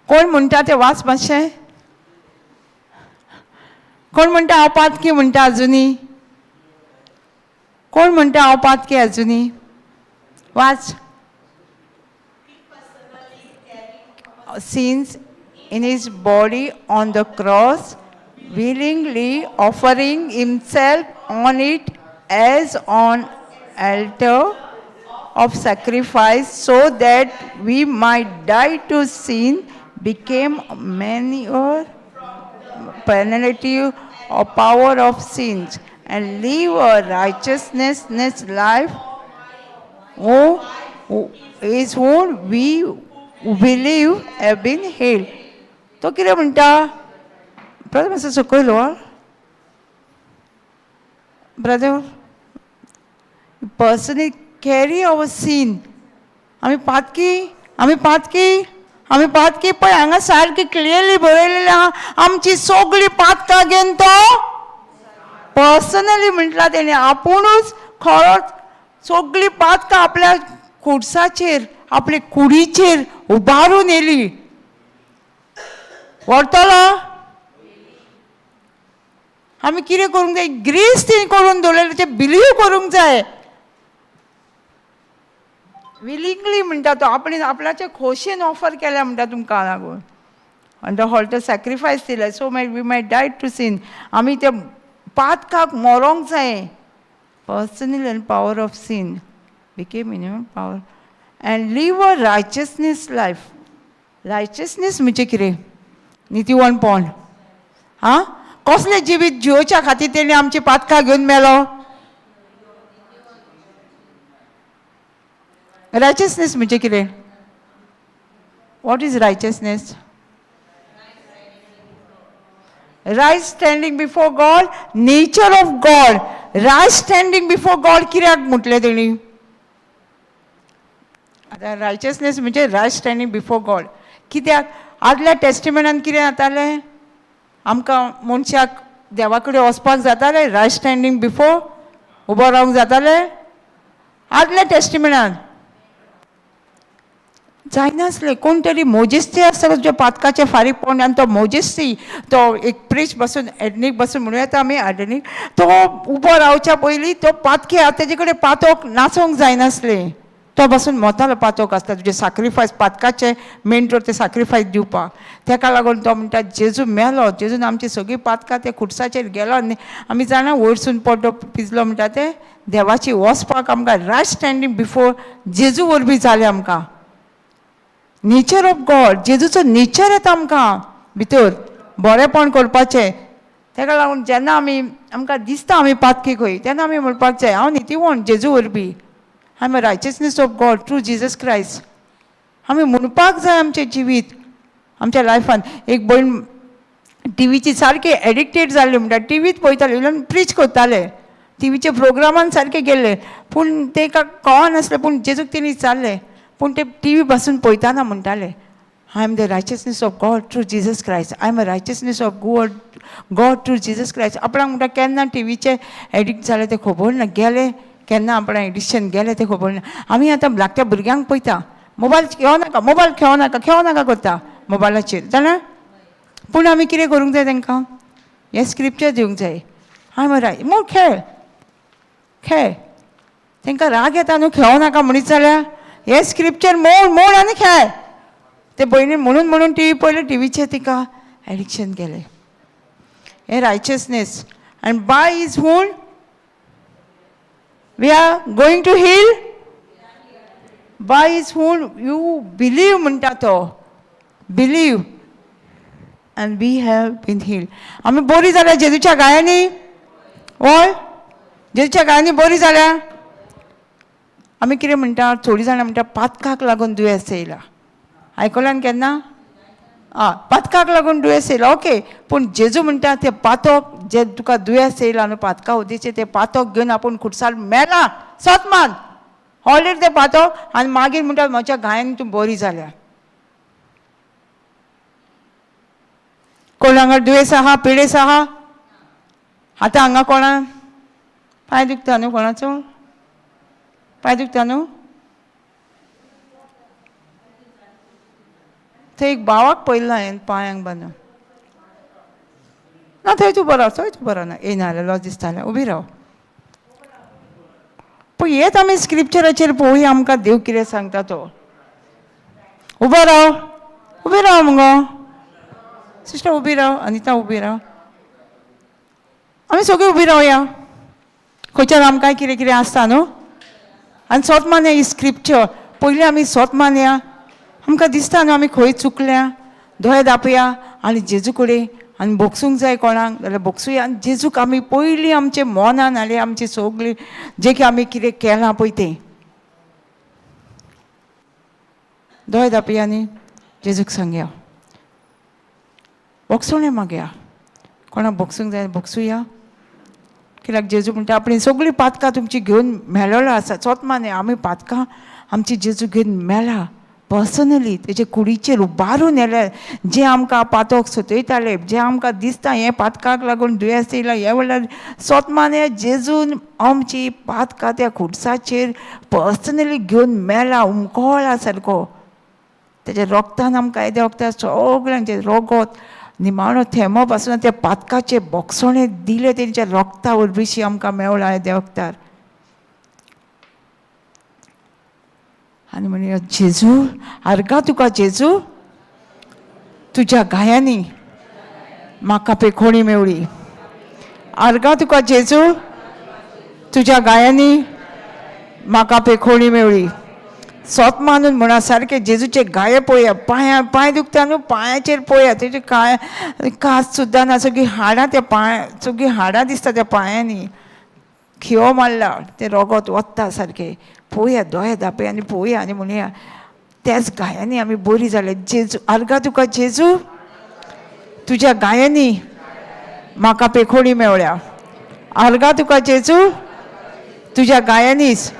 कोण म्हणटा तें वाच मातशें. कोण म्हणटा हांव पातकी म्हणटा आजुनी? कोण म्हणटा हांव पातकी आजुनी? वाच. Sins in his body on the cross, willingly offering himself on it as on altar of sacrifice, so that we might die to sin, became manure penalty or power of sins, and live a righteousness life, who is whom we believe have been healed. तो कितें म्हणटा? Brother मातसो सकयल व्हर. Brother, personally carry our sin. आमी पातकी, आमी पातकी, आमी पातकी. पळय हांगा सारकी क्लियरली बरयलेलें आहा, आमची सगळीं पातकां घेवन तो पर्सनली म्हटलां तेणें आपुणूच खरोच सगळीं पातकां आपल्या कुडसाचेर, आपले कुडीचेर उबारून येयली. व्हरतलो आमी कितें करूंक जाय? ग्रेस तेणी करून दवरलेलें तें बिलीव करूंक जाय. विलिंगली म्हणटा तो, आपणे आपल्याचे खोशयेन ऑफर केल्या म्हणटा तुमकां लागून. आनी तो हॉल्टर सॅक्रिफायस दिलें, so may we may die to sin. आमी ते पातकाक मरोंक जाय. Personal and power of sin became in power and live a righteousness life. Righteousness म्हणजे कितें? नितीवणपण. आं, कसलें जिवीत जियोच्या खातीर तेणी आमची पातकां घेवन मेलो? रायचसनेस म्हणजे कितें? What is righteousness? Right standing before God, nature of God. Right standing before God कित्याक म्हटलें तेणी? आतां रायचसनेस म्हणजे रायट स्टँडींग बिफोर गॉड. कित्याक आदल्या टेस्टिमेंटान कितें जातालें? आमकां मनशाक देवा कडेन वचपाक जातालें? रायट स्टँडींग बिफोर उबो रावंक जातालें आदल्या टेस्टिमेंटान? जायनासलें. कोण तरी मोजेस्ती आसतालो तुज्या पातकाचें फारीकपण, आनी तो मोजेस्ती तो एक प्रिस्ट बसून, एडनीक बसून म्हणूं येता आमी आडनीक, तो उबो रावच्या पयलीं तो पातकी आसा तेजे कडेन पातोक नाचोंक जायनासलें. तो बसून मोतालो पातोक आसता तुजें साक्रिफायस, पातकाचें मेन तर तें साक्रिफायस दिवपाक. तेका लागून तो म्हणटा जेजू मेलो, जेजून आमची सगळीं पातकां ते खुर्साचेर गेलो आनी आमी जाणा वयरसून पड्डो पिजलो म्हणटा तें देवाची वचपाक आमकां रायट स्टँडींग बिफोर जेजू वरवीं जालें आमकां. नेचर ऑफ गॉड, जेजूचो नेचर येता आमकां भितर बरेंपण करपाचें. तेका लागून जेन्ना आमी आमकां दिसता आमी पातकी खंय, तेन्ना आमी म्हणपाक जाय हांव नितीवण जेजू वरवीं, I am a righteousness of God through Jesus Christ. आमी म्हणपाक जाय आमचें जिवीत आमच्या लायफान. एक भयण टिवीची सारकी एडिक्टेड जाल्ली म्हणटा, टिवीत पळयताले, इवन प्रीच करताले, टिवीच्या प्रोग्रामान सारके गेल्ले, पूण तेका कळनासलें. पूण जेजूक तेणी विचारलें, पूण ते टिवी बसून पळयतना म्हणटाले I am the righteousness of God through Jesus Christ, I am a righteousness of God through Jesus Christ. आपणाक म्हणटा केन्ना टिवीचे एडिक्ट जालें तें खबर ना, गेलें केन्ना आपणाक एडिक्शन गेलें तें खबर ना. आमी आतां धाकट्या भुरग्यांक पळयता, मोबायल खेळो नाका, मोबायल खेळो नाका, खेळो नाका करता मोबायलाचेर, जाणा. पूण आमी कितें करूंक जाय तांकां? हें स्क्रिप्चर दिवंक जाय. हांव राय मोर खेळ खेळ, तांकां राग येता न्हू खेळो नाका म्हणीत जाल्यार हें स्क्रिप्चर मोड मोड आनी खेळ. ते भयणीन म्हणून म्हणून टिवी पळयले, टिवीचेर तिका एडिक्शन गेलें. हें righteousness. And by his wound we are going to heal. By his wound you believe म्हणटा तो, believe and we have been healed. आमी बरी जाल्या जेजूच्या गायांनी, हय, जेजूच्या गायांनी बरी जाल्या. आमी कितें म्हणटा, थोडीं जाणां म्हणटा पातकाक लागून दुयेंस येयला. आयकलान केन्ना? आं, पातकाक लागून दुयेंस येयला, ओके. पूण जेजू म्हणटा तें पातक जें तुका दुयेंस येयला न्हू पातका उदेचें, तें पातक घेवन आपूण खुर्सार मेला, सत मान ऑलरेडी तें पातक, आनी मागीर म्हणटा म्हज्या गायन तूं बरी जाल्या. कोण हांगा दुयेंस आहा, पिडेस आहा? आतां हांगा कोणा पांय दुखता न्हू? कोणाचो पांय दुखता न्हू? थंय एक भावाक पळयला हांवें पांयांक बांदून. ना, थंय तूं बरो, थंय तूं बरो ना, येयना जाल्यार लॉस दिसतालें. उबी राव पळय, येत आमी स्क्रिप्चराचेर पळोवया आमकां देव कितें सांगता तो. उबो राव, उबी राव मुगो सिस्टर, उबी राव. अनिता उबी राव. आमी सगळीं उबी रावया. खंयच्यान आमकां कितें कितें आसता न्हू. आनी सोत मानया ही स्क्रिप्चर पयलीं, आमी सोत मानया. आमकां दिसता न्हू आमी खंय चुकल्या, दोळे दापया आनी जेजू कडेन आनी भोगसूंक जाय कोणाक जाल्यार भोगसुया. आनी जेजूक आमी पयलीं आमचे मनान हाडया आमची सगळी जे की आमी कितें केलां पळय तें. दोळे दापया आनी जेजूक सांगया, भोगसुणें मागया. कोणाक भोगसूंक जाय भोगसुया. कित्याक जेजू म्हणटा आपली सगळीं पातकां तुमची घेवन मेलोलो आसा. चोत माने आमी पातकां आमची जेजू घेवन मेला पर्सनली, तेजे कुडीचेर उबारून येले. जे आमकां पातक सतयताले, जे आमकां दिसता हें पातकाक लागून दुयेंस येयला, हें म्हणल्यार सोत माने जेजून आमची पातकां त्या खुर्साचेर पर्सनली घेवन मेला उमकोळा सारको. तेज्या रोगतान आमकां येद्या वखदां सगळ्यांचें रोगत निमाणो थेंबो पासून त्या पातकाचें बोगसणें दिलें तेंच्या रोगता वरवीं आमकां मेवला येद्या वखदार. आनी म्हणया जेजू, आर्गां तुका जेजू, तुज्या घायांनी म्हाका पेखोणी मेवळी. आर्गां तुका जेजू, तुज्या घायांनी म्हाका पेखोणी मेवळी. सोत मानून म्हणा सारकें जेजूचे घाये पळया. पांया पांय दुखता न्हू, पांयाचेर पळया, तेजे कांय कास सुद्दां ना, सगळीं हाडां त्या पांय, सगळीं हाडां दिसता त्या पांयांनी. खियो मारला, तें रोगत वता सारकें. पळोवया, दोळे धांपया आनी पळोवया आनी म्हणया त्याच घायांनी आमी बरी जाले. जेजू, आर्गां तुका जेजू, तुज्या घायांनी म्हाका पेखोणी मेवळ्या. आर्गां तुका जेजू, तुज्या घायांनीच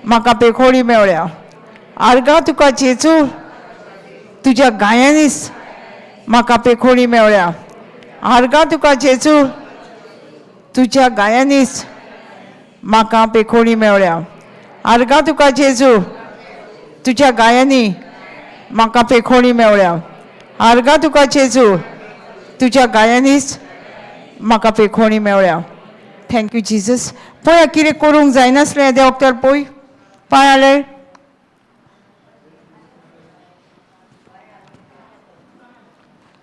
म्हाका पेखोणी मेवळ्या. आर्गां तुका जेजू, तुज्या घायांनीच म्हाका पेखोणी मेवळ्या. आर्गां तुका जेजू, तुज्या घायांनीच म्हाका पेखोणी मेवळ्या. आर्गां तुका जेजू, तुज्या घायांनी म्हाका पेखोणी मेवळ्या. आर्गां तुका जेजू, तुज्या घायांनीच म्हाका पेखोणी मेवळ्या. Thank you Jesus. पळया कितें करूंक जायनासलें देव वखदार पळय पांय आले.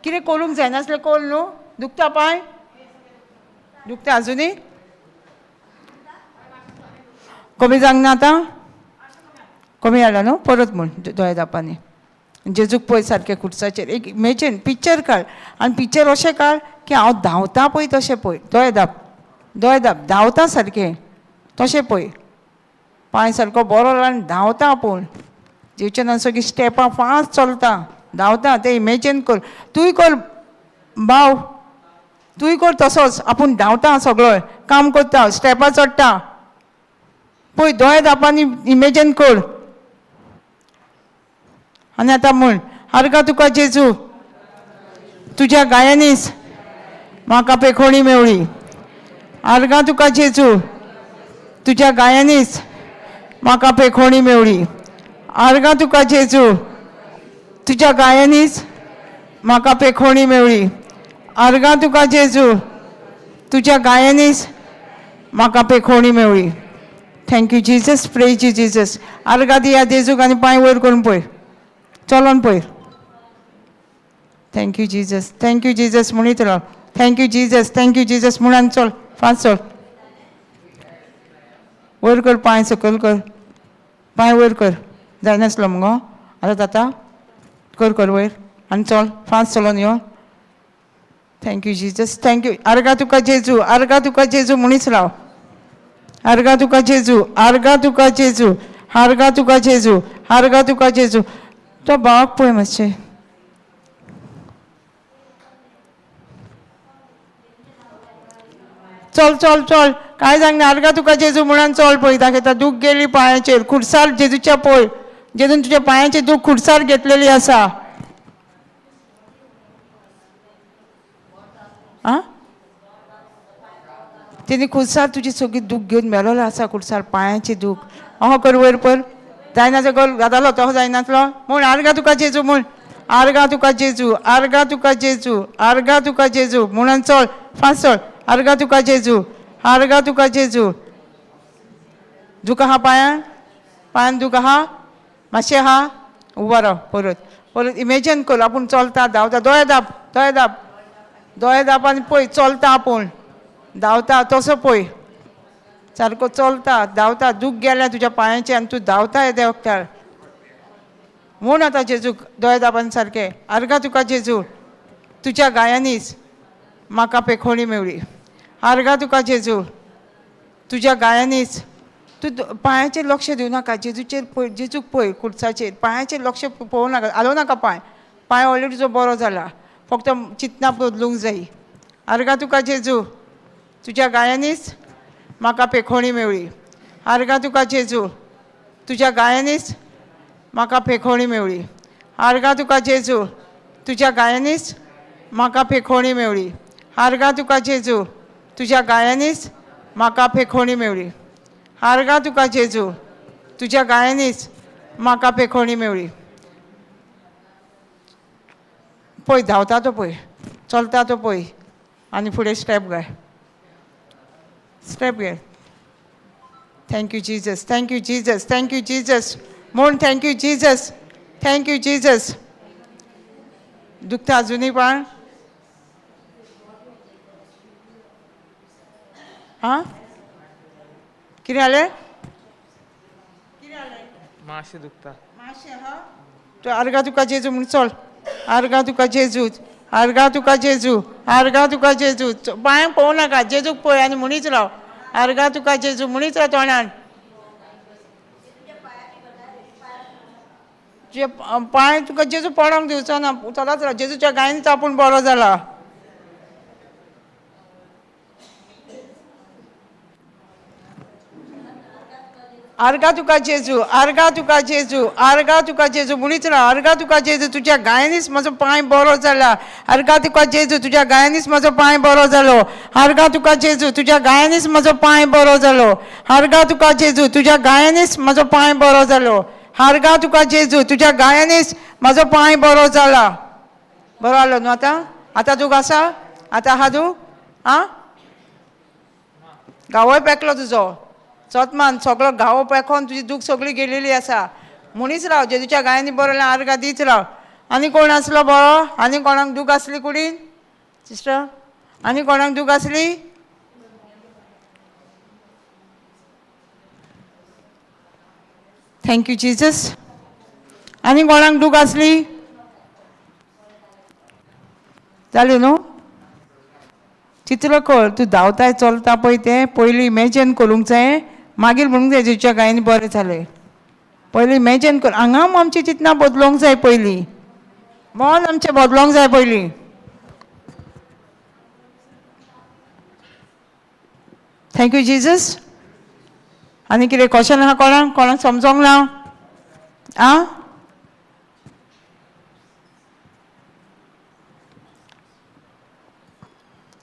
कितें करूंक जायनासलें कोल न्हू. दुखता पांय? दुखता आजुनूय? कमी जावंक ना आतां? कमी जाला न्हू? परत म्हण दोळे दापांनी जेजूक पळय सारकें खुर्साचेर. एक इमेजीन पिक्चर काड आनी पिक्चर अशें काड की हांव धांवता पळय तशें पळय. दोळे दाप, दोळे दाप, धांवता सारकें तशें पळय. पांय सारको बरो आनी धांवता आपूण जेवचे ना, सगळीं स्टेपां फास्ट चलता, धांवता, तें इमेजीन कर. तूंय कर भाव, तूंय कर तसोच. आपूण धांवता, सगळो काम करता, स्टेपां चडटा पळय. दोळे दापांनी इमेजीन कर. आनी आतां म्हण, आर्गां तुका जेजू, तुज्या गायांनीच म्हाका पेखोणी मेवळी. आर्गां तुका जेजू, तुज्या गायांनीच म्हाका पेखोणी मेवळी. आर्गां तुका जेजू, तुज्या गायांनीच म्हाका पेखोणी मेवळी. आर्गां तुका जेजू, तुज्या गायांनीच म्हाका पेखोणी मेवळी. Thank you Jesus, praise you Jesus. आर्गां दिया जेजूक आनी पांय वयर करून पळय, चलोन पळय. Thank you Jesus, thank you Jesus म्हणीत राव. Thank you Jesus, thank you Jesus म्हणून चल, फास्ट चल. वयर कर पांय, सकयल कर पांय, वयर कर. जायनासलो मुगो. आतां जाता? कर कर वयर आनी चल फास्ट चलोन यो. Thank you Jesus, thank you. आर्गा तुका जेजू, आर्गा तुका जेजू म्हणीच राव. आर्गा तुका जेजू, आर्गा तुका जेजू, आर्गा तुका जेजू, आर्गा तुका जेजू. तो भावाक पळय मातशें. चल चल चल, कांय सांगना. आर्गा तुका जेजू म्हणून चल पळय. दाखयता दूख गेली पांयाचेर, खुर्सार जेजूच्या पळय, जेजून तुज्या पांयाचेर दूख खुर्सार घेतलेली आसा. आं, तेणी खुर्सार तुजी सगळी दूख घेवन मेलोलो आसा, खुर्सार पांयाची दूख. अहो कर वयर पर, जायना कर जातालो तसो जायनासलो म्हूण. आर्गा तुका जेजू म्हूण, आर्गा तुका जेजू, आर्गा तुका जेजू, आर्गा तुका जेजू म्हणून चल फास्ट चल. आर्गा तुका जेजू, आर्गा तुका जेजू. दूख आहा पांयान? पांयान दूख आहा? मातशें आहा? उबो राव परत परत. इमेजीन कर आपूण चलता धांवता. दोळे दाप, दोळे दाप, दोळे दाप आनी पळय चलता आपूण धांवता तसो पळय. सारको चलता धांवता, दूख गेल्या तुज्या पांयाचें आनी तूं धांवता येद्या वखदार म्हूण. आतां जेजूक दोळे दाबान सारकें. आर्गा तुका जेजू, तुज्या गायांनीच म्हाका पेखोणी मेवली. आर्गा तुका जेजू, तुज्या गायांनीच. तूं पांयाचेर लक्ष दिवं नाका, जेजूचेर पळय, जेजूक पळय खुर्साचेर. पांयाचेर लक्ष पळोवं नाका, हालोवं नाका पांय. पांय ऑलरेडी तुजो बरो जाला, फक्त चिंतना बदलूंक जाय. आर्गा तुका जेजू, तुज्या गायांनीच म्हाका पेखोणी मेवली. आर्गा तुका जेजू, तुज्या गायांनीच म्हाका पेखोणी मेवली. आर्गा तुका जेजू, तुज्या गायांनीच म्हाका पेखोणी मेवली. आर्गा तुका जेजू, तुज्या गायांनीच म्हाका पेखोणी मेवली. आर्गा तुका जेजू, तुज्या गायांनीच म्हाका पेखोणी मेवली. पळय धांवता तो पळय, चलता तो पळय आनी फुडें स्टेप घाय, स्टेप घे. Thank you Jesus, thank you Jesus, thank you Jesus म्हूण. Thank you Jesus, thank you Jesus. दुखता अजुनूय पांय? आं, कितें जालें? मातशें दुखता. तूं आर्गा तुका जेजू म्हूण चल. आर्गा तुका जेजू, आर्गा तुका जेजू, आर्गा तुका जेजू. पांयांक पळोवं नाका, जेजूक पळय आनी म्हणीच राव. आर्गा तुका जेजू म्हणीच राव तोंडान. तुजे पांय तुका जेजू पडोंक दिवचो ना, चलत राव. जेजूच्या गायनच आपूण बरो जाला. आर्गा तुका जेजू, आर्गा तुका जेजू, आर्गा तुका जेजू म्हणीच राव. आर्गा तुका जेजू, तुज्या गायनीच म्हजो पांय बरो जाला. आर्गा तुका जेजू, तुज्या गायनीच म्हजो पांय बरो जालो. आर्गा तुका जेजू, तुज्या गायनीच म्हजो पांय बरो जालो. आर्गा तुका जेजू, तुज्या गायनीच म्हजो पांय बरो जालो. आर्गा तुका जेजू, तुज्या गायनीच म्हजो पांय बरो जाला. बरो जालो न्हू आतां? आतां दूख आसा? आतां आहा दूख? आं, गांवय पेकलो तुजो चोतमान, सगळो गांव पेकोन तुजी दूख सगळी गेलेली आसा. म्हणीच राव, जेजूच्या गायांनी बरो आर्गां दीत राव. आनी कोण आसलो बरो? आनी कोणाक दूख आसली कुडीन सिस्टर? आनी कोणाक दूख आसली? Thank you Jesus. आनी कोणाक दूख आसली? जालें न्हू? चित्र कर, तूं धांवताय चलता पळय तें पयलीं इमेजीन करूंक जाय, मागीर म्हणूंक जाय जेजूच्या गायन बरें जालें. पयलीं इमेजीन कर. हांगा आमचीं चिंतनां बदलोंक जाय पयलीं, मन आमचें बदलोंक जाय पयलीं. Thank you Jesus. आनी कितें क्वेश्चन आहा कोणाक? कोणाक समजोंक ना? आं,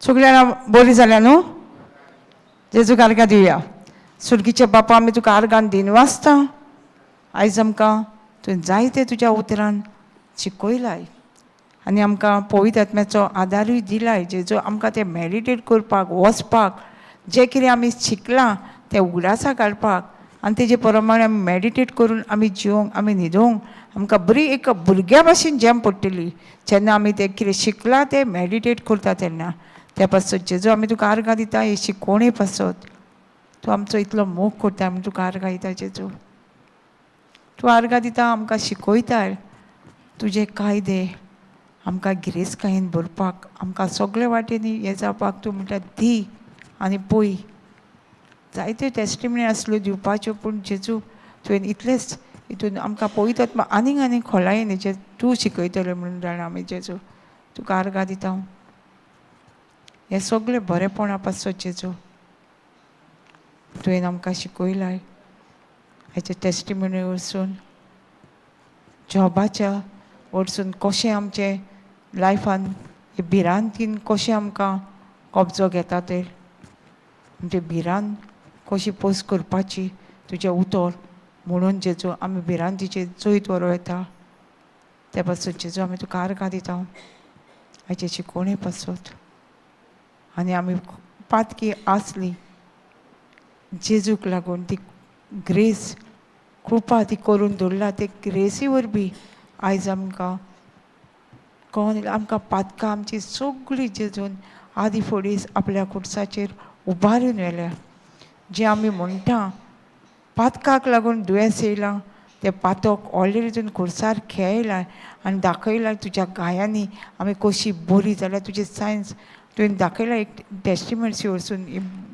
सगळीं जाणां बरीं जाल्या न्हू? जेजूक आर्गां दिवया. सुर्गीचे बापा, आमी तुका आर्गान दिनवासता. आयज आमकां तुवें जायते तुज्या उतरान शिकयलाय आनी आमकां पवित्र आत्म्याचो आदारूय दिलाय, जेजो आमकां तें मेडिटेट करपाक वचपाक, जें कितें आमी शिकलां तें उगडासा घालपाक आनी तेजे प्रमाणे आमी मेडिटेट करून आमी जिवंक, आमी न्हिदोंक आमकां बरी एक भुरग्या भाशेन जेम पडटली जेन्ना आमी तें कितें शिकलां तें मेडिटेट करता तेन्ना. त्या पासत जेजो आमी तुका आर्गां दिता. ही शिकवणे पासत तूं आमचो इतलो मोग करता, आमी तुका आर्गां दिता जेजू. तूं आर्गां दिता, आमकां शिकयताय तुजे कायदे, आमकां गिरेस्तकायेन भरपाक, आमकां सगळे वाटेनी हें जावपाक तूं म्हणटा दी आनी पळय. जायत्यो टेस्टिमनी आसल्यो दिवपाच्यो, पूण जेजू तुवें इतलेंच हितून आमकां पळयतात आनीक आनीक खोलायेन हेचेर तूं शिकयतलें म्हणून जाणा आमी जेजू. तुका आर्गां दिता हें सगळें बरेंपणा पासत जेजू तुवें आमकां शिकयलां. हेचे टेस्टिमनी वचून जॉबाच्या वटसून कशें आमचें लायफान हे भिरांतीन कशें आमकां कब्जो घेता ते, आमचे भिरांत कशी पोस करपाची तुजें उतर म्हणून जेजू आमी भिरांतीचेर जैत व्हरूं येता. ते पासून जेजू आमी तुका आर्गां दिता हाचे शिकोवणे पासत. आनी आमी पातकी आसली जेजूक लागून ती ग्रेस कृपा ती करून दवरला. ते ग्रेसी वरवीं आयज आमकां कोण आमकां पातकां आमची सगळीं जेजून आदी फुडें आपल्या कुडसाचेर उबारून व्हेल्या. जें आमी म्हणटा पातकाक लागून दुयेंस येयलां, तें पातक ऑलरेडी तुवें खुर्सार खेळयलां आनी दाखयलां तुज्या गायांनी आमी कशी बरी जाल्यार तुजें सायन्स तुवें दाखयलां. एक टेस्टिमन्सी वचून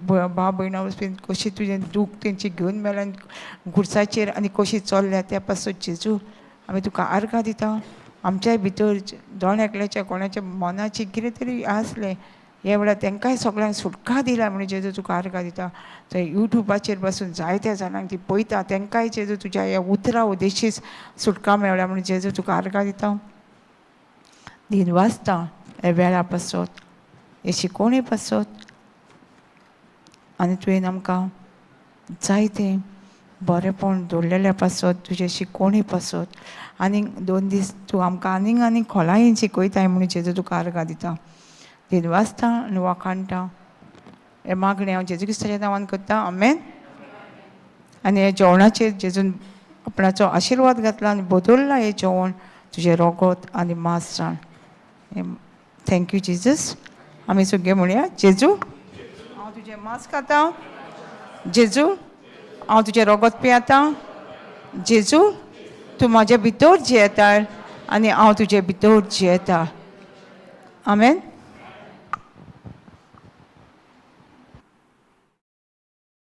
भाव भयणां वचून कशी तुजें दूख तेंची घेवन मेल्या खुर्साचेर आनी कशी चल्ल्या त्या पासून जेजू आमी तुका आर्गां दिता. आमच्याय भितर दोन एकल्याच्या कोणाच्या मनाची कितें तरी आसलें हे वेळार तांकांय सगळ्यांक सुटका दिला म्हणून जेजू तुका आर्गां दिता. थंय युट्यूबाचेर बसून जायत्या जाणांक ती पळयता, तांकांय जेजू तुज्या ह्या उतरां उदेशीच सुटका मेळ्ळ्या म्हणून जेजू तुका आर्गां दिता. दिन वाचता हे वेळा पासत, हे शिकोवणे पासत, आनी तुवें आमकां जायतें बरेंपण दवरलेल्या पासत तुजे शिकोवणे पासत. आनीक 2 दीस तूं आमकां आनीक आनीक खोलायेन शिकयताय म्हणून जेजू तुका आर्गां दिता. दिन वाचता आनी वाखाणटा हे मागणें हांव जेजू क्रिस्ताच्या नांवान करता, आमेन. आनी हे जेवणाचेर जेजून आपणाचो आशिर्वाद घातला आनी बदलला हें जेवण तुजें रोगोत आनी मांस जाण. Thank you Jesus. आमी सगळे म्हणया, जेजू हांव तुजें मांस खाता, जेजू हांव तुजें रोगोत पियेता, जेजू तूं म्हाज्या भितर जियेता आनी हांव तुजे भितर जियेता, आमेन.